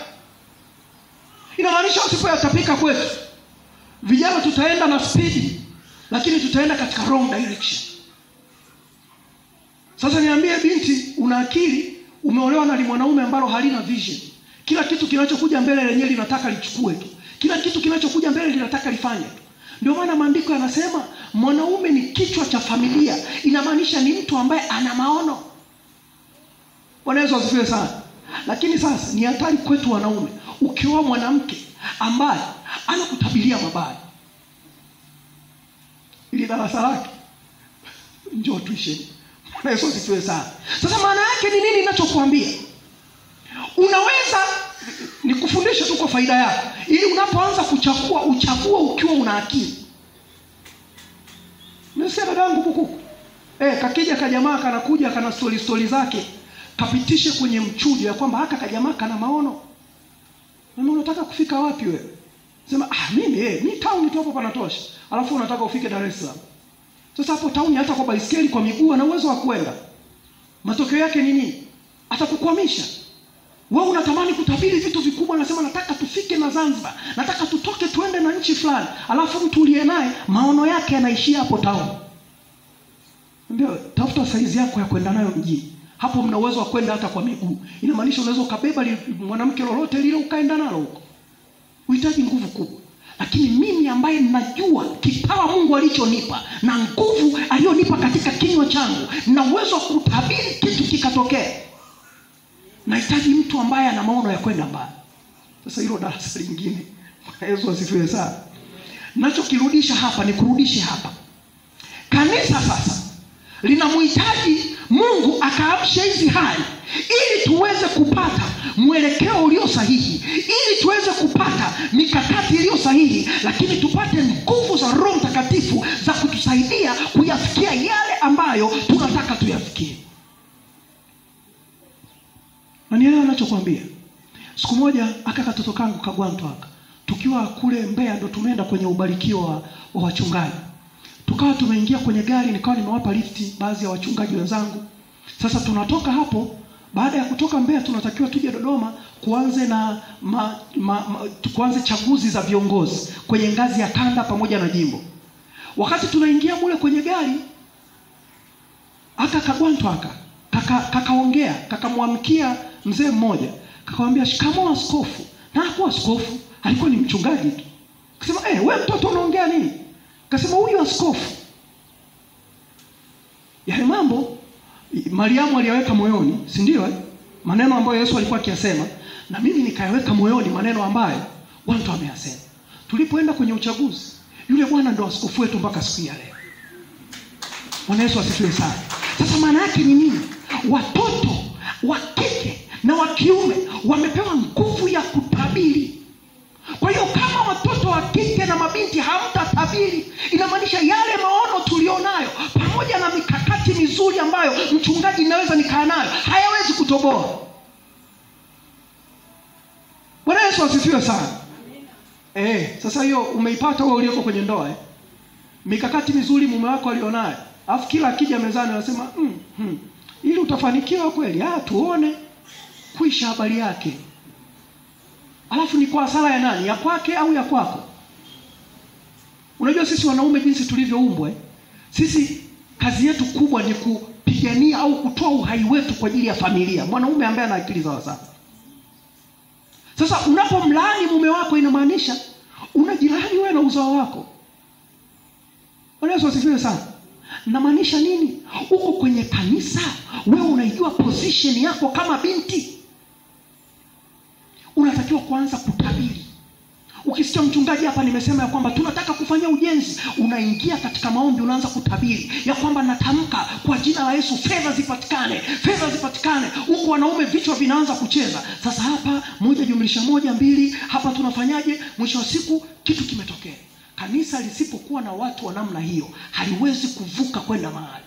Inamaanisha usipoyatapika kwetu vijana, tutaenda na spidi, lakini tutaenda katika wrong direction. Sasa niambie binti, una akili, umeolewa na mwanaume ambalo halina vision. Kila kitu kinachokuja mbele lenyewe linataka lichukue tu. Kila kitu kinachokuja mbele linataka lifanye tu. Ndio maana maandiko yanasema mwanaume ni kichwa cha familia. Inamaanisha ni mtu ambaye ana maono. Bwana Yesu asifiwe sana. Lakini sasa ni hatari kwetu wanaume ukiwa mwanamke ambaye anakutabiria mabaya. Ili darasa lake njoo tuishi. Bwana Yesu asifiwe sana. Sasa maana yake ni nini ninachokuambia? Unaweza nikufundishe tu kwa faida yako, ili unapoanza kuchagua uchague ukiwa una akili. Nimesikia dadangu Bukuku, kakija kajamaa kanakuja kana story zake, kapitishe kwenye mchujo ya kwamba haka kajamaa kana maono. Na unataka kufika wapi wewe? Sema mimi mi town tu hapo panatosha. Alafu unataka ufike Dar es Salaam. Sasa hapo town hata kwa baiskeli kwa miguu ana uwezo wa kwenda. Matokeo yake ni nini? Atakukwamisha. Wewe unatamani kutabiri vitu vikubwa, nasema nataka tufike na Zanzibar, nataka tutoke tuende na nchi fulani. Alafu mtu uliye naye maono yake yanaishia hapo town. Ndio tafuta saizi yako ya kwenda nayo mjini. Hapo mna uwezo wa kwenda hata kwa miguu. Inamaanisha unaweza ukabeba mwanamke lolote lile ukaenda nalo huko. Unahitaji nguvu kubwa. Lakini mimi ambaye ninajua kipawa Mungu alichonipa na nguvu aliyonipa katika kinywa changu, na uwezo wa kutabiri kitu kikatokea, nahitaji mtu ambaye ana maono ya kwenda mbali. Sasa hilo darasa lingine. Bwana Yesu asifiwe sana. Ninachokirudisha hapa ni kurudishe hapa. Kanisa sasa linamhitaji Mungu akaamshe hizi hali ili tuweze kupata mwelekeo ulio sahihi, ili tuweze kupata mikakati iliyo sahihi, lakini tupate nguvu za Roho Mtakatifu za kutusaidia kuyafikia yale ambayo tunataka tuyafikie. Na nielewa ninachokuambia. Siku moja aka katoto kangu kagwanto aka, tukiwa kule Mbeya ndo tumeenda kwenye ubarikio wa wachungaji. Tukawa tumeingia kwenye gari, nikawa nimewapa lifti baadhi ya wachungaji wenzangu. Sasa tunatoka hapo, baada ya kutoka Mbeya tunatakiwa tuje Dodoma kuanze na kuanze chaguzi za viongozi kwenye ngazi ya kanda pamoja na jimbo. Wakati tunaingia mule kwenye gari, aka kagwanto aka kakaongea, kakamwamkia mzee mmoja, kakamwambia shikamoo askofu. Na hakuwa askofu, alikuwa ni mchungaji tu. Akasema wewe mtoto unaongea nini? Akasema huyu askofu. Yale mambo Mariamu aliyaweka moyoni, si ndio? Maneno ambayo Yesu alikuwa akiyasema, na mimi nikayaweka moyoni maneno ambayo watu wameyasema. Tulipoenda kwenye uchaguzi, yule bwana ndo askofu wetu mpaka siku ya leo. Bwana Yesu asifiwe sana. Sasa maana yake ni nini? Watoto wa kike na wa kiume wamepewa nguvu ya kutabiri. Kwa hiyo kama watoto wa kike na mabinti hamtatabiri, inamaanisha yale maono tulionayo pamoja na mikakati mizuri ambayo mchungaji naweza nikaa nayo hayawezi kutoboa. Bwana Yesu asifiwe sana. Sasa hiyo umeipata wewe ulioko kwenye ndoa eh? Mikakati mizuri mume wako alionayo. Alafu kila akija mezani anasema, ili utafanikiwa kweli? Tuone. Kuisha habari yake. Alafu ni kwa hasara ya nani? Ya kwake au ya kwako? Unajua sisi wanaume jinsi tulivyoumbwa, sisi kazi yetu kubwa ni kupigania au kutoa uhai wetu kwa ajili ya familia. Mwanaume ambaye ana akili sawa sawa. Sasa unapomlaani mume wako inamaanisha unajilaani wewe na uzao wako. Bwana Yesu asifiwe sana. Namaanisha nini? Uko kwenye kanisa, wewe unaijua position yako kama binti. Unatakiwa kuanza kutabiri. Ukisikia mchungaji hapa nimesema ya kwamba tunataka kufanya ujenzi, unaingia katika maombi, unaanza kutabiri ya kwamba natamka kwa jina la Yesu fedha zipatikane, fedha zipatikane. Huko wanaume vichwa vinaanza kucheza. Sasa hapa 1 jumlisha 1 2, hapa tunafanyaje? Mwisho wa siku kitu kimetokea. Kanisa lisipokuwa na watu wa namna hiyo haliwezi kuvuka kwenda mahali.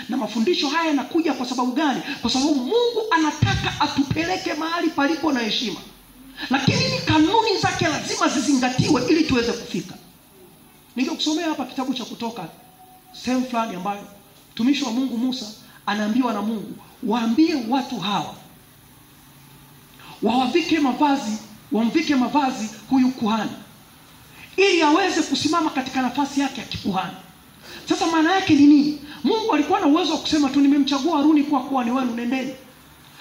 Na mafundisho haya yanakuja kwa sababu gani? Kwa sababu Mungu anataka atupeleke mahali palipo na heshima. Lakini ni kanuni zake lazima zizingatiwe ili tuweze kufika. Ningekusomea hapa kitabu cha Kutoka sehemu fulani ambayo mtumishi wa Mungu Musa anaambiwa na Mungu, waambie watu hawa wawavike mavazi, wamvike mavazi huyu kuhani ili aweze kusimama katika nafasi yake ya kikuhani. Sasa maana yake ni nini? Mungu alikuwa na uwezo wa kusema tu nimemchagua Haruni kuwa kuhani wenu, nendeni.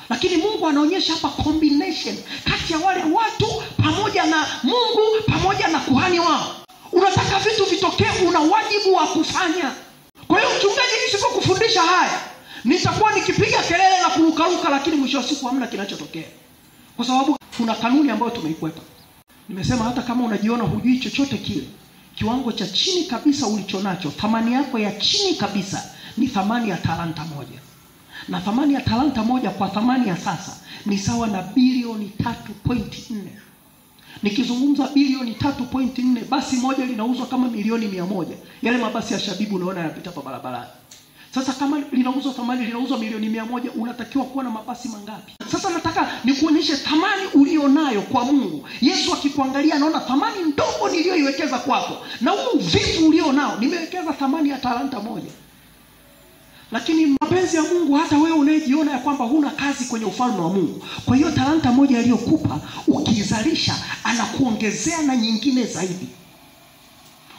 Lakini Mungu anaonyesha hapa combination kati ya wale watu pamoja na Mungu pamoja na kuhani wao. Unataka vitu vitokee, una wajibu wa kufanya. Kwa hiyo mchungaji, nisipokufundisha haya, nitakuwa nikipiga kelele na kurukaruka, lakini mwisho wa siku hamna kinachotokea. Kwa sababu kuna kanuni ambayo tumeikwepa. Nimesema hata kama unajiona hujui chochote kile, kiwango cha chini kabisa ulichonacho, thamani yako ya chini kabisa ni thamani ya talanta moja. Na thamani ya talanta moja kwa thamani ya sasa ni sawa na bilioni 3.4. Nikizungumza bilioni 3.4, basi moja linauzwa kama milioni 100. Yale mabasi ya Shabibu unaona yanapita hapa barabarani. Sasa kama linauzwa thamani linauzwa milioni 100, unatakiwa kuwa na mabasi mangapi? Sasa nataka nikuonyeshe thamani ulionayo kwa Mungu. Yesu akikuangalia anaona thamani ndogo niliyoiwekeza kwako. Na huu uvivu ulionao, nimewekeza thamani ya talanta moja. Lakini mapenzi ya Mungu, hata wewe unayejiona ya kwamba huna kazi kwenye ufalme wa Mungu, kwa hiyo talanta moja aliyokupa ukiizalisha, anakuongezea na nyingine zaidi.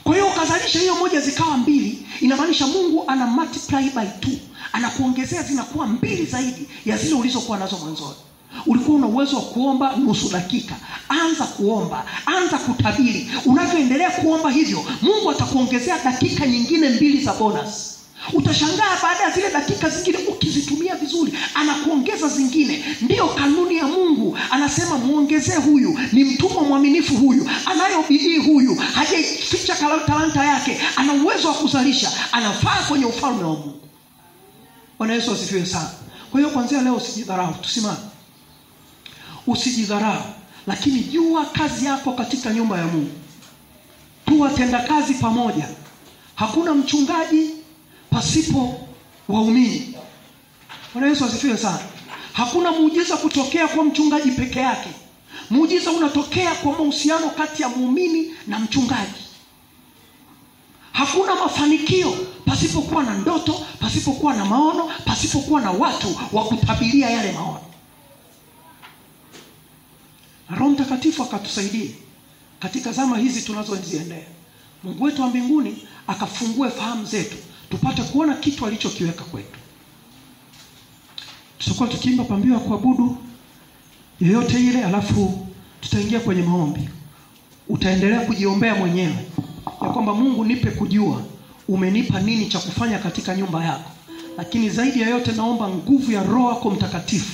Kwa hiyo ukazalisha hiyo moja zikawa mbili, inamaanisha Mungu ana multiply by 2. Anakuongezea zinakuwa mbili zaidi ya zile ulizokuwa nazo mwanzoni. Ulikuwa una uwezo wa kuomba nusu dakika. Anza kuomba, anza kutabiri. Unavyoendelea kuomba hivyo, Mungu atakuongezea dakika nyingine mbili za bonus. Utashangaa baada ya zile dakika zingine ukizitumia vizuri, anakuongeza zingine. Ndiyo kanuni ya Mungu. Anasema muongezee huyu, ni mtumwa mwaminifu huyu, anayo bidii huyu, hajaificha talanta yake, ana uwezo wa kuzalisha, anafaa kwenye ufalme wa Mungu. Bwana Yesu asifiwe sana. Kwa hiyo kuanzia leo usijidharau, tusimame. Usijidharau, lakini jua kazi yako katika nyumba ya Mungu. Tuwatenda kazi pamoja. Hakuna mchungaji pasipo waumini. Bwana Yesu asifiwe sana. Hakuna muujiza kutokea kwa mchungaji peke yake. Muujiza unatokea kwa mahusiano kati ya muumini na mchungaji. Hakuna mafanikio pasipokuwa na ndoto, pasipokuwa na maono, pasipokuwa na watu wa kutabiria yale maono. Roho Mtakatifu akatusaidia katika zama hizi tunazoziendea. Mungu wetu wa mbinguni akafungue fahamu zetu tupate kuona kitu alichokiweka kwetu. Tutakuwa tukiimba pambio ya kuabudu yoyote ile, alafu tutaingia kwenye maombi. Utaendelea kujiombea mwenyewe ya kwamba Mungu, nipe kujua umenipa nini cha kufanya katika nyumba yako. Lakini zaidi ya yote naomba nguvu ya Roho yako Mtakatifu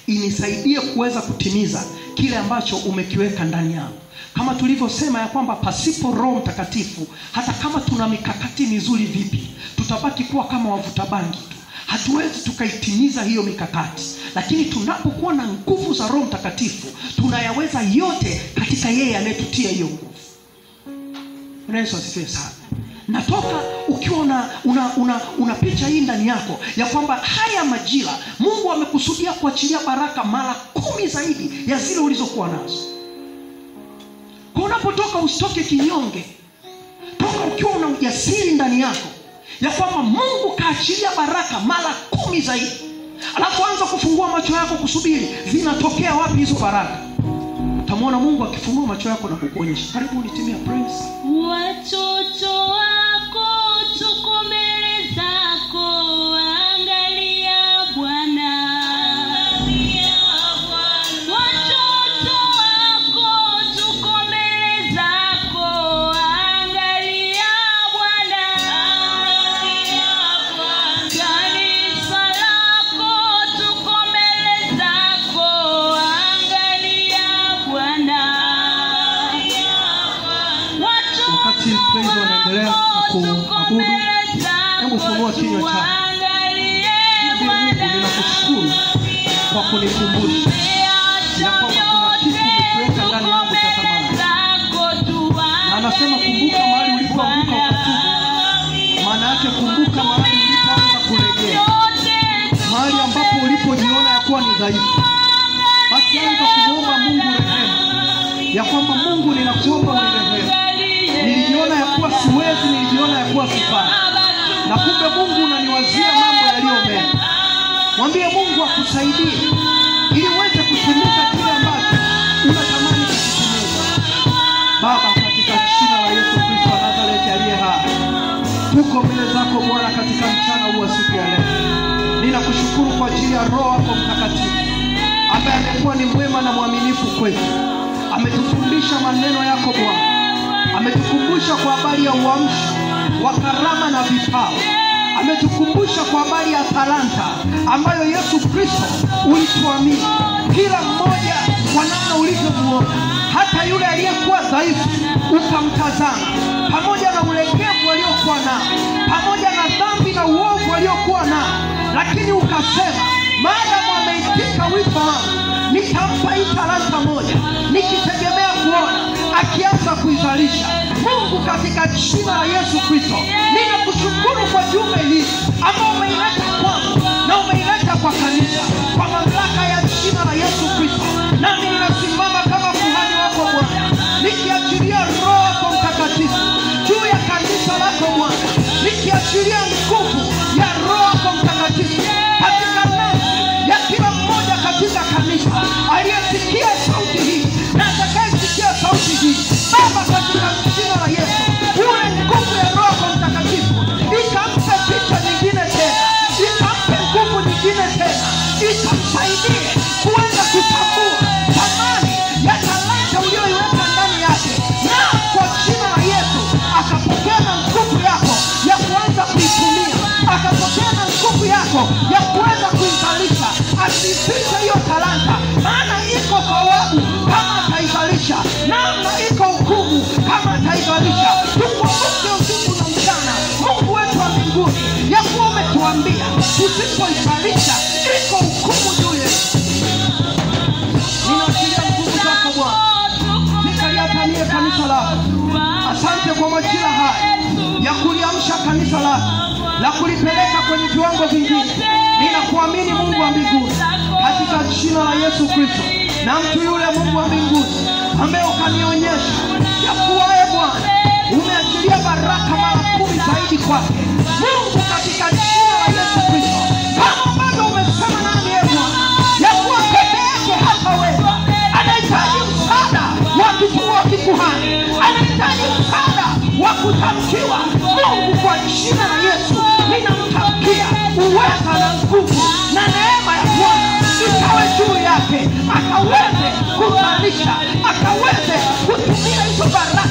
inisaidie kuweza kutimiza kile ambacho umekiweka ndani yangu. Kama tulivyosema ya kwamba pasipo Roho Mtakatifu, hata kama tuna mikakati mizuri vipi, tutabaki kuwa kama wavuta bangi tu. Hatuwezi tukaitimiza hiyo mikakati. Lakini tunapokuwa na nguvu za Roho Mtakatifu, tunayaweza yote katika yeye anayetutia hiyo nguvu. Bwana Yesu asifiwe sana. Natoka ukiwa una picha hii ndani yako ya kwamba haya majira Mungu amekusudia kuachilia baraka mara 10 zaidi ya zile ulizokuwa nazo. Unapotoka usitoke kinyonge. Toka ukiwa una ujasiri ndani yako ya kwamba Mungu kaachilia baraka mara 10 zaidi. Alafu anza kufungua macho yako kusubiri zinatokea wapi hizo baraka. Utamuona Mungu akifungua macho yako na kukuonyesha. Karibuni timu ya praise. Watoto wako tuko mbele zako, angalia Bwana. Watoto wako tuko mbele zako, angalia Bwana. Kanisa lako tuko mbele zako, angalia Bwana. Wakati praise wanaendelea na kuabudu, hebu fungua kinywa chako. Mungu, ninakushukuru kwa kunikumbusha ya kwamba kuna kitu umekiweka ndani yangu cha thamani. Na anasema kumbuka mahali ulipoanguka ukatubu. Maana yake kumbuka mahali ulipoanza kulegea, mahali ambapo ulipojiona ya kuwa ni dhaifu. Basi anza kumuomba Mungu rehema, ya kwamba Mungu, ninakuomba unirehemu. Nilijiona ya kuwa siwezi, nilijiona ya kuwa sifai, na kumbe Mungu unaniwazia mambo yaliyo mema. Mwambie Mungu akusaidie ili uweze kutimiza kile ambacho unatamani kukitimiza. Baba, katika jina la Yesu Kristo wa Nazareti aliye hai, tuko mbele zako Bwana katika mchana huu wa siku ya leo. Ninakushukuru kwa ajili ya Roho wako Mtakatifu ambaye amekuwa ni mwema na mwaminifu kwetu. Ametufundisha maneno yako Bwana. Ametukumbusha kwa habari ya uamsho wa karama na vipawa. Ametukumbusha kwa habari ya talanta ambayo Yesu Kristo ulituamini kila mmoja kwa namna ulivyomuona. Hata yule aliyekuwa dhaifu ukamtazama, pamoja na ulegevu aliokuwa nao, pamoja na dhambi na uovu aliokuwa nao, lakini ukasema maadamu ameitika wito wangu, nitampa hii talanta moja, nikitegemea kuona akianza kuizalisha. Mungu, katika jina la Yesu Kristo, ninakushukuru kwa jumbe hii ambayo umeileta kwangu na umeileta kwa kanisa, kwa mamlaka ya jina la Yesu Kristo. Nami ninasimama kama kuhani wako Bwana, nikiachilia Roho wako Mtakatifu juu ya kanisa lako Bwana, nikiachilia nguvu ya Roho wako Mtakatifu katika nafsi ya kila mmoja katika kanisa aliyesikia sauti hii na atakayesikia sauti hii. Baba, katika jina la Yesu, ule nguvu ya Roho Mtakatifu ikampe picha nyingine tena, ikampe nguvu nyingine tena, ikamsaidie kuweza kutambua thamani ya talanta uliyoiweka ndani yake, na kwa jina la Yesu akapokea na nguvu yako ya kuanza kuitumia, akapokea na nguvu yako ya kuweza kuizalisha. Asifiche hiyo talanta, maana iko thawabu kama ataizalisha, namna iko hukumu kama ataizalisha. Tukumbuke usiku na mchana, Mungu wetu wa mbinguni, ya kuwa umetuambia tusipoizalisha iko hukumu juu yetu. Ninaachilia nguvu zako Bwana, nikaliatanie kanisa lako. Asante kwa majira haya ya kuliamsha kanisa lako la kulipeleka kwenye viwango vingine. Ninakuamini Mungu wa mbinguni, katika jina la Yesu Kristo, na mtu yule Mungu wa mbinguni ambaye ukanionyesha ya kuwa e Bwana umeachilia baraka mara 10 zaidi kwake. Mungu, katika jina la Yesu Kristo, kama bado umesema nami e Bwana ya kuwa peke yake hataweza, anahitaji msaada wa kituo wa kikuhani, anahitaji msaada wa kutamkiwa. Mungu, kwa jina la Yesu, ninamtamkia uweza na nguvu na neema ya Bwana ikawe juu yake, akaweze kuzalisha, akaweze kutumia hizo baraka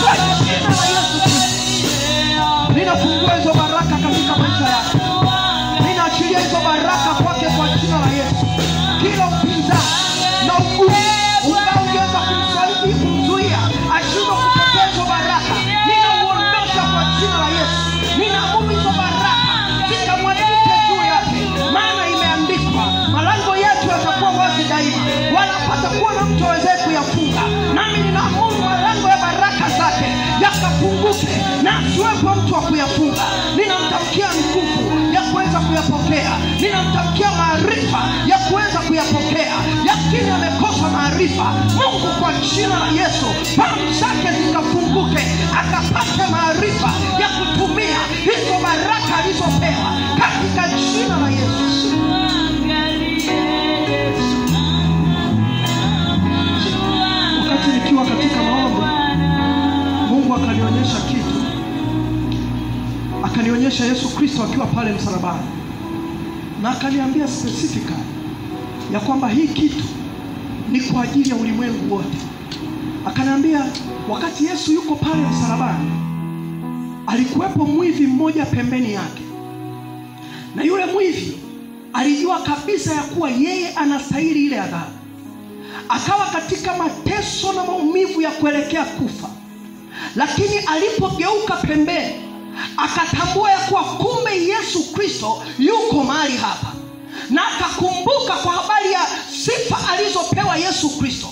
kwa jina la Yesu Kristo. Ninafungua hizo baraka katika maisha yake, ninaachilia hizo baraka kwake kwa jina la Yesu. Kila upinzani na ugumu unaongeza kumsaidia kumzuia ashindwe kupokea hizo baraka, ninauondosha kwa jina la Yesu. Ninaamuru hizo baraka zikamwagike juu yake, maana imeandikwa, malango yetu yatakuwa wazi daima, wala hapatakuwa na mtu awezaye kuyafunga. Nami ninaamuru malango ya baraka zake yakafunguke na asiwepo mtu wa kuyafunga. Ninamtamkia nguvu ya kuweza kuyapokea, ninamtamkia maarifa ya kuweza kuyapokea. Yakini amekosa maarifa. maarifa. Mungu, kwa jina la Yesu, fahamu zake zikafunguke, akapate maarifa ya kutumia hizo baraka alizopewa katika jina la Yesu. Wakati nikiwa katika maombi, Mungu akanionyesha kitu. Akanionyesha Yesu Kristo akiwa pale msalabani, na akaniambia specifically ya kwamba hii kitu ni kwa ajili ya ulimwengu wote. Akaniambia wakati Yesu yuko pale msalabani, alikuwepo mwivi mmoja pembeni yake, na yule mwivi alijua kabisa ya kuwa yeye anastahili ile adhabu. Akawa katika mateso na maumivu ya kuelekea kufa, lakini alipogeuka pembeni akatambua ya kuwa kumbe Yesu Kristo yuko mahali hapa, na akakumbuka kwa habari ya sifa alizopewa Yesu Kristo.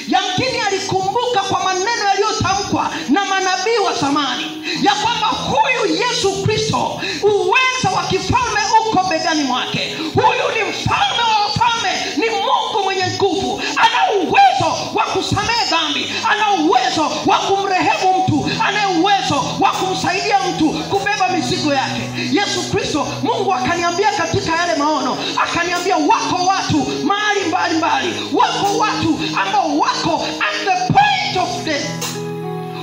Yamkini alikumbuka kwa maneno yaliyotamkwa na manabii wa zamani ya kwamba huyu Yesu Kristo, uweza wa kifalme uko begani mwake. Huyu ni mfalme wa wafalme, ni Mungu mwenye nguvu, ana uwezo wa kusamehe dhambi, ana uwezo wa kumrehemu mtu, ana uwezo wa kumsaidia mtu kubeba mizigo yake. Yesu Kristo, Mungu akaniambia katika yale maono, akaniambia wako watu mahali mbalimbali, wako watu ambao wako at the point of death,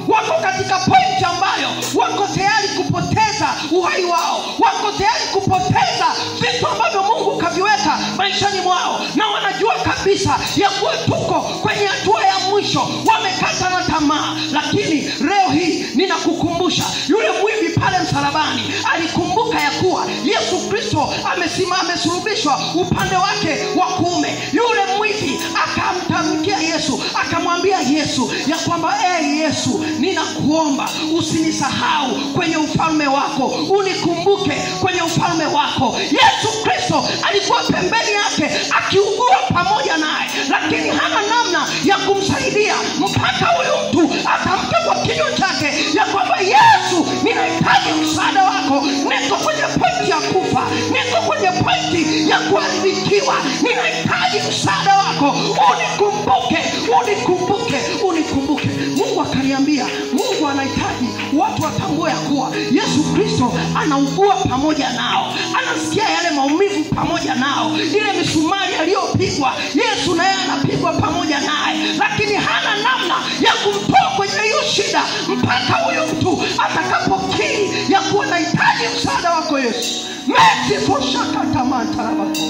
wako katika point ambayo wako tayari kupoteza uhai wao, wako tayari kupoteza vitu ambavyo Mungu kaviweka maishani mwao, na wanajua kabisa ya kuwa tuko kwenye hatua ya mwisho, wamekata na tamaa. Lakini leo hii ninakukumbusha, yule mwivi pale msalabani alikumbuka ya kuwa Yesu Kristo amesimama, amesulubishwa upande wake wa kuume. Yule mwivi akamtamkia Yesu, akamwambia Yesu ya kwamba Yesu, ninakuomba usinisahau kwenye ufalme wako, unikumbuke kwenye ufalme wako. Yesu Kristo alikuwa pembeni yake akiugua pamoja naye, lakini hana namna ya kumsaidia mpaka huyu mtu atamke kwa kinywa chake ya kwamba Yesu, ninahitaji msaada wako, niko kwenye pointi ya kufa, niko kwenye pointi ya kuharibikiwa, ninahitaji msaada wako, unikumbuke, unikumbuke, unikumbuke. Mungu akaniambia, Mungu anahitaji watu watambue ya kuwa Yesu Kristo anaugua pamoja nao, anasikia yale maumivu pamoja nao, ile misumari aliyopigwa Yesu naye anapigwa pamoja naye, lakini hana namna ya kumtoa kwenye hiyo shida mpaka huyu mtu atakapokiri ya kuwa anahitaji msaada wako Yesu. Merciful shakata mantarabako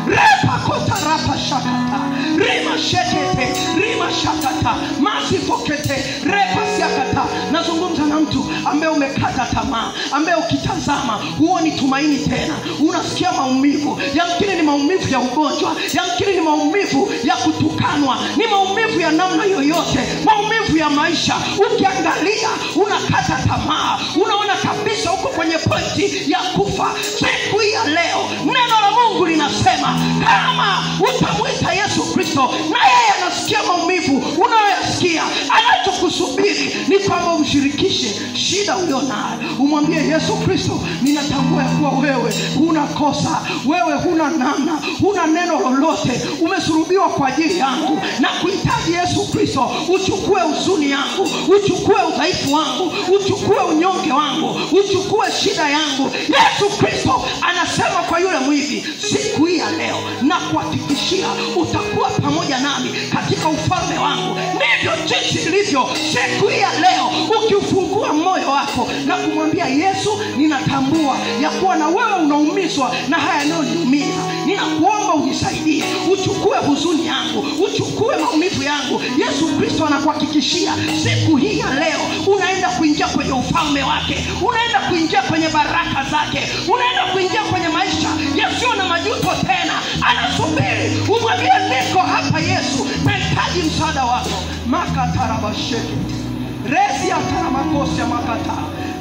repa kota rapa shakata rima shekete rima shakata masifokete repa siakata. Nazungumza na mtu ambaye umekata tamaa, ambaye ukitazama huoni tumaini tena, unasikia maumivu. Yamkini ni maumivu ya ugonjwa, yamkini ni maumivu ya kutukanwa, ni maumivu ya namna yoyote, maumivu ya maisha. Ukiangalia unakata tamaa, unaona kabisa uko kwenye pointi ya kufa. Siku ya leo neno la Mungu linasema kama utamwita Yesu Kristo, na yeye anasikia maumivu unayoyasikia, anachokusubiri ni kwamba umshirikishe shida ulionayo, umwambie Yesu Kristo, ninatambua kuwa wewe huna kosa, wewe huna namna, huna neno lolote, umesulubiwa kwa ajili yangu, na kuhitaji Yesu Kristo uchukue huzuni yangu, uchukue udhaifu wangu, uchukue unyonge wangu, uchukue shida yangu. Yesu Kristo anasema kwa yule mwivi, siku hii ya leo na kuhakikishia utakuwa pamoja nami katika ufalme wangu. Ndivyo jinsi ilivyo siku hii ya leo, ukiufungua moyo wako na kumwambia Yesu, ninatambua ya kuwa na wewe unaumizwa na haya yanayoniumiza, ninakuomba unisaidie, uchukue huzuni yangu, uchukue maumivu yangu. Yesu Kristo anakuhakikishia siku hii ya leo unaenda kuingia kwenye ufalme wake, unaenda kuingia kwenye baraka zake, unaenda kuingia kwenye maisha yasiyo na majuto tena. Anasubiri umwambie, niko hapa Yesu, nahitaji msaada wako. Makatarabasheke resi ataramakosia makata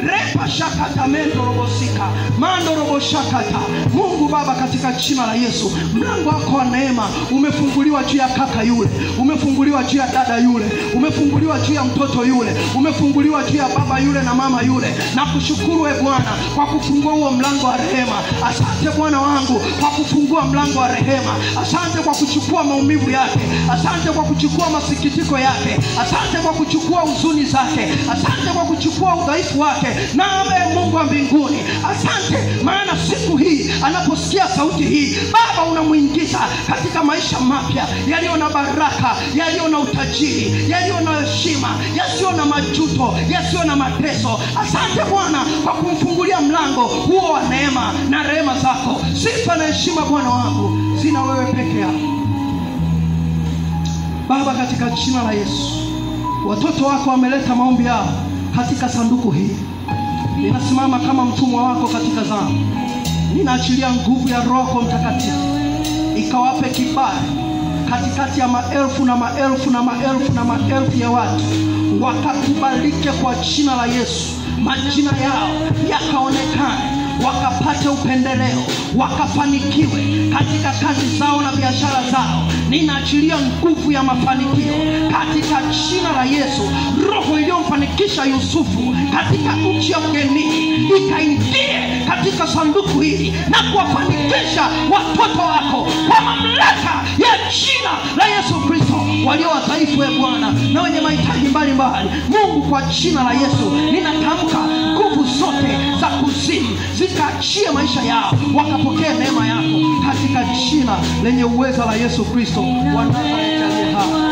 Repa shakata mendo robosika mando robo shakata. Mungu Baba, katika jina la Yesu, mlango wako wa neema umefunguliwa juu ya kaka yule, umefunguliwa juu ya dada yule, umefunguliwa juu ya mtoto yule, umefunguliwa juu ya baba yule na mama yule. Na kushukuru e Bwana kwa kufungua huo mlango wa rehema. Asante Bwana wangu kwa kufungua mlango wa rehema. Asante kwa kuchukua maumivu yake. Asante kwa kuchukua masikitiko yake. Asante kwa kuchukua huzuni zake. Asante kwa kuchukua udhaifu wake. Nawe Mungu wa mbinguni, asante, maana siku hii anaposikia sauti hii, Baba, unamuingiza katika maisha mapya yaliyo na baraka, yaliyo na utajiri, yaliyo na heshima, yasiyo na majuto, yasiyo na mateso. Asante Bwana kwa kumfungulia mlango huo wa neema na rehema zako. Sifa na heshima Bwana wangu zina wewe peke yako. Baba, katika jina la Yesu, watoto wako wameleta maombi yao katika sanduku hili. Ninasimama kama mtumwa wako katika zamu. Ninaachilia nguvu ya Roho Mtakatifu ikawape kibali katikati ya maelfu na maelfu na maelfu na maelfu ya watu, wakakubalike kwa jina la Yesu, majina yao yakaonekane, wakapate upendeleo, wakafanikiwe katika kazi zao na biashara zao. Ninaachilia nguvu ya mafanikio katika jina la Yesu. Roho iliyomfanikisha Yusufu katika nchi ya ugenini ikaingie katika sanduku hili na kuwafanikisha watoto wako kwa mamlaka ya jina la Yesu Kristo. Walio wadhaifu, e Bwana, na wenye mahitaji mbalimbali, Mungu, kwa jina la Yesu ninatamka nguvu zote za kuzimu zikaachie maisha yao, wakapokea neema yako katika jina lenye uweza la Yesu Kristo wa Nazareti aliye hai.